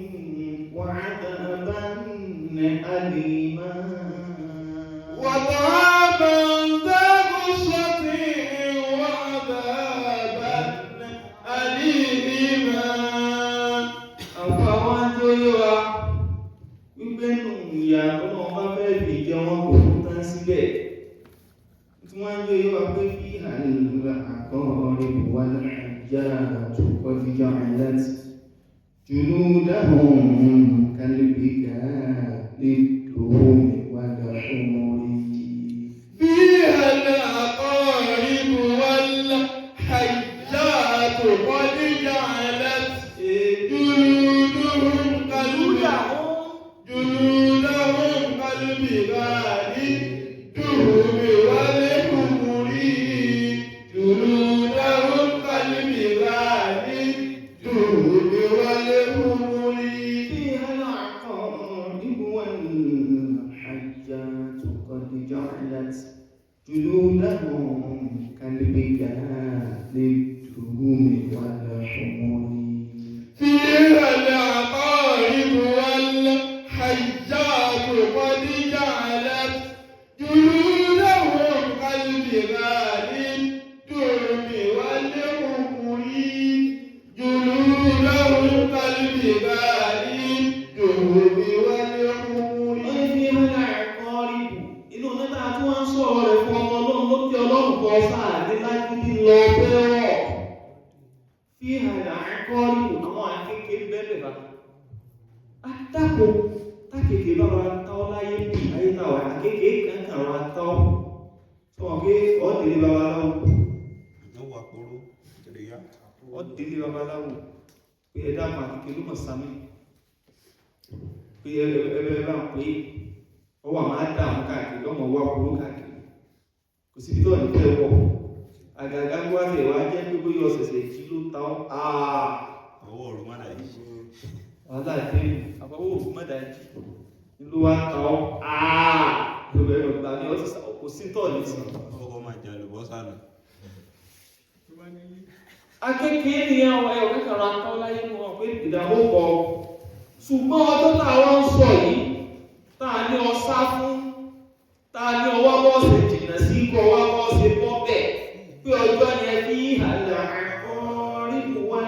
wa 'adhaban alima. Wa ta'aman dha ghussatin wa 'adhaban alima. Àfáwọn tó yé wa wípé nù ìyà ọmọ bá fẹ́ fi jẹ wọn kò fún tán síbẹ̀. Tí wọ́n ń yé wa pé fi àlà àkọ́rẹ̀ wà láàájá tó kọjíjọ àìláti. Jùlúdàhùn kálíbíkà lè lómi wà láàrùn. فيها العقارب والحيات قد جعلت جلودهم جلودهم كالبغال الدهم والحمر جلودهم كالبغال الدهم والحمر. فيها العقارب والحيات قد جعلت جلودهم كالبغال الدهم والحمر. فيها العقارب والحيات قد جعلت جلودهم كالبغال الدهم والحمر جلودهم كالبغال الدهم والحمر. Wọ́n ní fi hàn àkọ́rìbù inú nígbà tí wọ́n ń sọ̀rọ̀ rẹ̀ fún ọmọ ọlọ́run lókè ọlọ́run kan sáà ní lágídí lọ bẹ́ẹ̀. Fi hàn àkọ́rìbù àwọn akéèké bẹ́ẹ̀ bá. Adáko tákèké bá wa tọ́ láyé bí ayé táwa akéèké kankan wa tọ́. Sọ wọn pé ọ̀dẹ̀lẹ̀ babaláwo Ìdánwò àpòrò tẹ̀lé yá. ọ̀dẹ̀lẹ̀ babaláwo pé ẹ dákun akéèké ló mọ̀ sámi pé ẹ ẹ bá ń pè é ọwọ́ àwọn á dààmú káàkiri ọmọ wa kúrò káàkiri kò síbi tó ní fẹ́ wọ̀ àgàgà ń wá tẹ̀ wá jẹ́ pé bóyá ọ̀sẹ̀sẹ̀ jí ló ta ọ́ àà Ọwọ́ òru má dà yìí. wàhálà dé àbáwò òfin mọ́dà jí ló wá ta ọ́ àà ló bẹ̀rẹ̀ ọ̀gbà ní ọtí kò sí tọ̀ ní sí. Ọkọ̀ máa jẹ àlùbọ́sà nù. Akéèké ni àwọn ẹ̀rọ kẹ́kọ̀ọ́ atọ́ láyé mú wọn pé ìdààmú kọ ṣùgbọ́n ọjọ́ tá a wá ń sọ yìí tá a ní ọ sá fún tá a ní ọwọ́ bọ́ọ̀sì jìnnà sí kọ́ ọwọ́ bọ́ọ̀sì bọ́ bẹ̀ pé ọjọ́ yẹn fi àlà àkọ́rìbù wà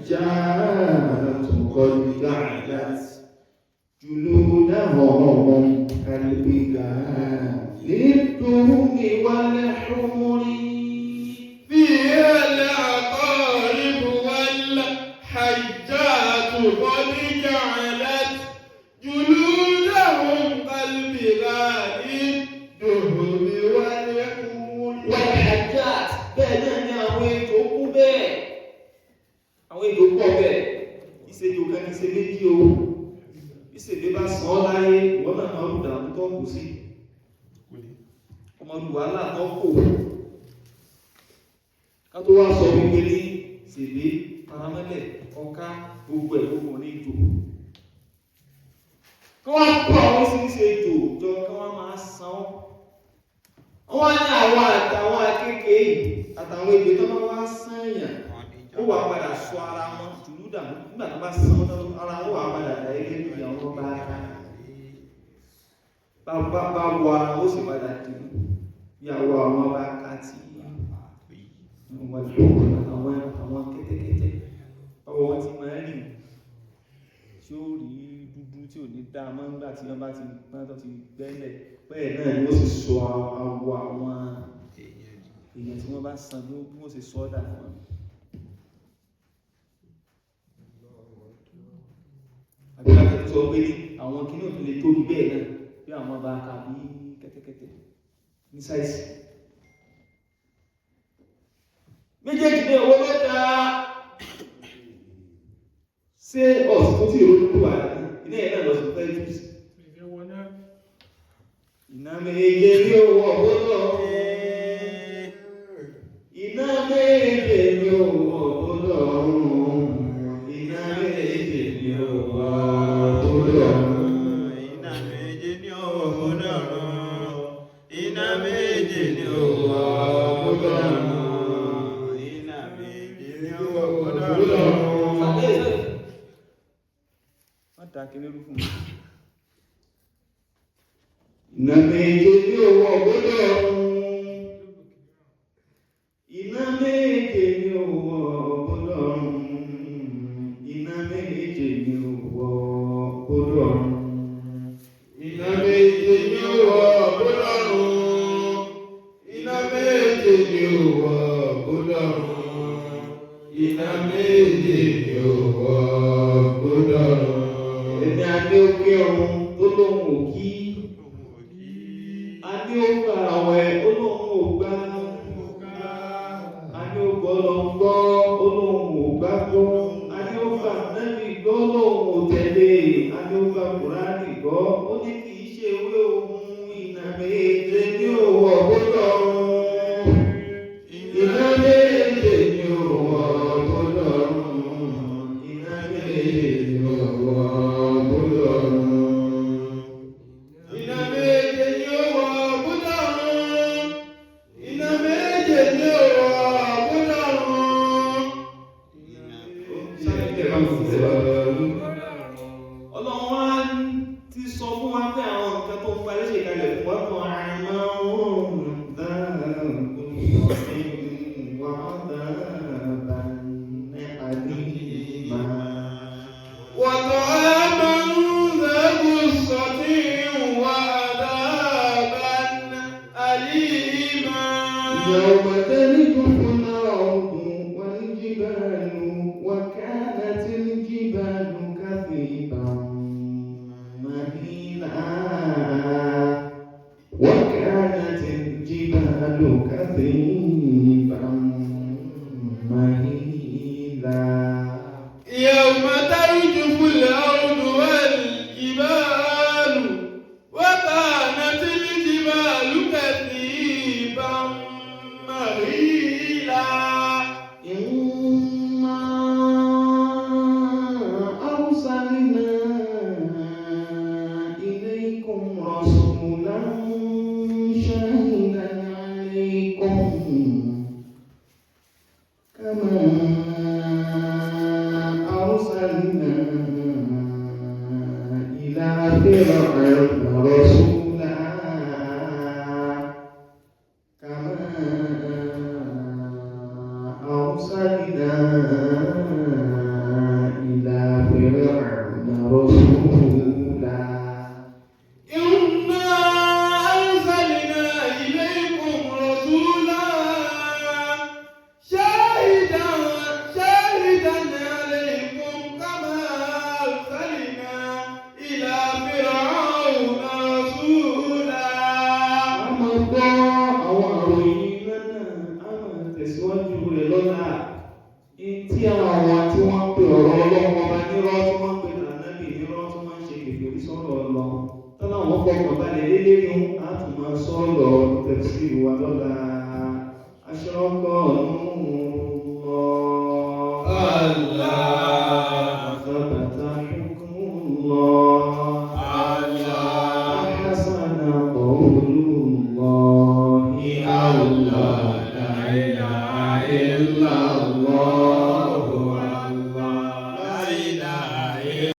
الحجات قد جعلت جلودهم كالبغال الدهم والحمر. فيها العقارب والحيات قد جعلت جلودهم كالبغال الدهم والحمر. Wal-hajjat bẹ́ẹ̀ náà ni àwọn ejò kú bẹ́ẹ̀ àwọn ejò pọ̀ bẹ́ẹ̀ ìṣèjò kan ní ṣe méjì o ìṣèjò bá sàn ọ́ láyé ìwọ́n náà máa ń dààmú tó kù sí ọmọ wàhálà tó kù ká tó wá sọ wípé ní ṣèlé paramọ́lẹ̀ ọ̀ká gbogbo ẹ̀ gbogbo ní ejò kí wọ́n kó àwọn oríṣiríṣi ejò jọ kí wọ́n máa san ọ́ wọ́n ní àwọn àtàwọn akéèké yìí àtàwọn ejò tó máa wá sànyàn ó wà padà sọ ara wọn jùlúdà nígbà tó bá san wọn ara wọn wà padà dà gẹ́gẹ́ bí àwọn bá bá bá wọ ara ó sì padà dì bí àwọ àwọn bá ká tí wọn lò àwọn àwọn kẹ́tẹ́kẹ́tẹ́ ọwọ́ wọn ti máa ń rìn tí ó rí dúdú tí ò ní dá mọ́ nígbà tí wọ́n bá ti pọ́n tó ti gbẹ́lẹ̀ bẹ́ẹ̀ náà ni ó sì sọ àwọ àwọn èèyàn tí wọ́n bá san bí wọ́n ṣe sọ́dà fún wọn. Àbí ká tẹ̀lé sọ pé ní àwọn kinní ò tún lè tóbi bẹ́ẹ̀ náà bí àwọn bá kà bí kẹ́tẹ́kẹ́tẹ́ ní sáìsì. Méjèèjì ní owó mẹ́ta ṣé ọ̀sùn tó tí ìrònú wà ní ilé ẹ̀ náà lọ́sùn fẹ́ jù sí. Iná méje ní owó ọ̀gbọ́dọ̀. Iná méje ní owó ọ̀gbọ́dọ̀. Iná méje ní owó ọ̀gbọ́dọ̀. Iná méje ní owó gbọ́dọ̀. Iná méje ní owó gbọ́dọ̀. Iná méje ní owó gbọ́dọ̀. Má dá kíní rú fún mi. Iná méje ní owó ọ̀gbọ́dọ̀. Iná méje ní owó ọ̀gbọ́dọ̀. Iná méje ní owó ọ̀gbọ́dọ̀. Iná méje ni ó wọ̀ bólọ́run. Iná méje ni ó wọ̀ bólọ́run. Iná méje ni ó wọ̀ bólọ́run. Ẹni adé òkè ọ̀run tó lóun ò kí. Adé ó gba àwẹ̀ ó lóun ò gbà. Adé ó gbọ́ lọ ń gbọ́ ó lóun ò gbà gbọ́. Adé ó gbà nábì gbọ́ lóun ò tẹ̀lé. Adé ó gbà Kùránì gbọ́ ó ní kì í ṣe ewé ohun. Iná méje ní òwò ọ̀gbọ́dọ̀. Iná méje ni ó wọ̀ bólọ́run. Iná Méje méje. ni ó wọ̀ bólọ́run. Iná méje ni ó wọ̀ bólọ́run. Iná méje ni ó wọ̀ bólọ́run. Ọlọ́run wá ti sọ fún wa pé àwọn nǹkan tó ń parí ṣe kalẹ̀ fún wa kan àmọ́ òun dáàbò ọ̀sìn wà dáàbà ní àdìmá. وطعاما ذا غصة وعذابا أليما. يوم ترجف الأرض والجبال وكانت الجبال كثيبا مهيلا وكانت الجبال كثيبا مهيلا. يوم ترجف الأرض والجبال وكانت الجبال كثيبا مهيلا. إنا أرسلنا إليكم رسولا شاهدا عليكم كما أرسلنا إلى فرعون رسولا كما أرسلنا إلى فرعون رسولا. إنا أرسلنا إليكم رسولا شاهدا شاهدا عليكم كما أرسلنا إلى فرعون رسولا. A máa gbọ́ àwọn àròyìn lọ́nà, a máa tẹ̀síwájú rẹ̀ lọ́la. Ní tí àwọn tí wọ́n ń pe ọ̀rọ̀ Ọlọ́run ọba nírọ́, tí wọ́n ń pe Ànábì nírọ́, tí wọ́n ń ṣe kèfèrí sọ̀rọ̀ lọ. Tọ́lá wọn fọkàn balẹ̀ lélẹ́rí ohun, a tún máa sọ̀rọ̀ tẹ̀síwájú wa lọ́la. Aṣọ́kọ̀ ọ̀nù Allah. ثبت حكم الله حسن قول الله الله لا إله إلا الله.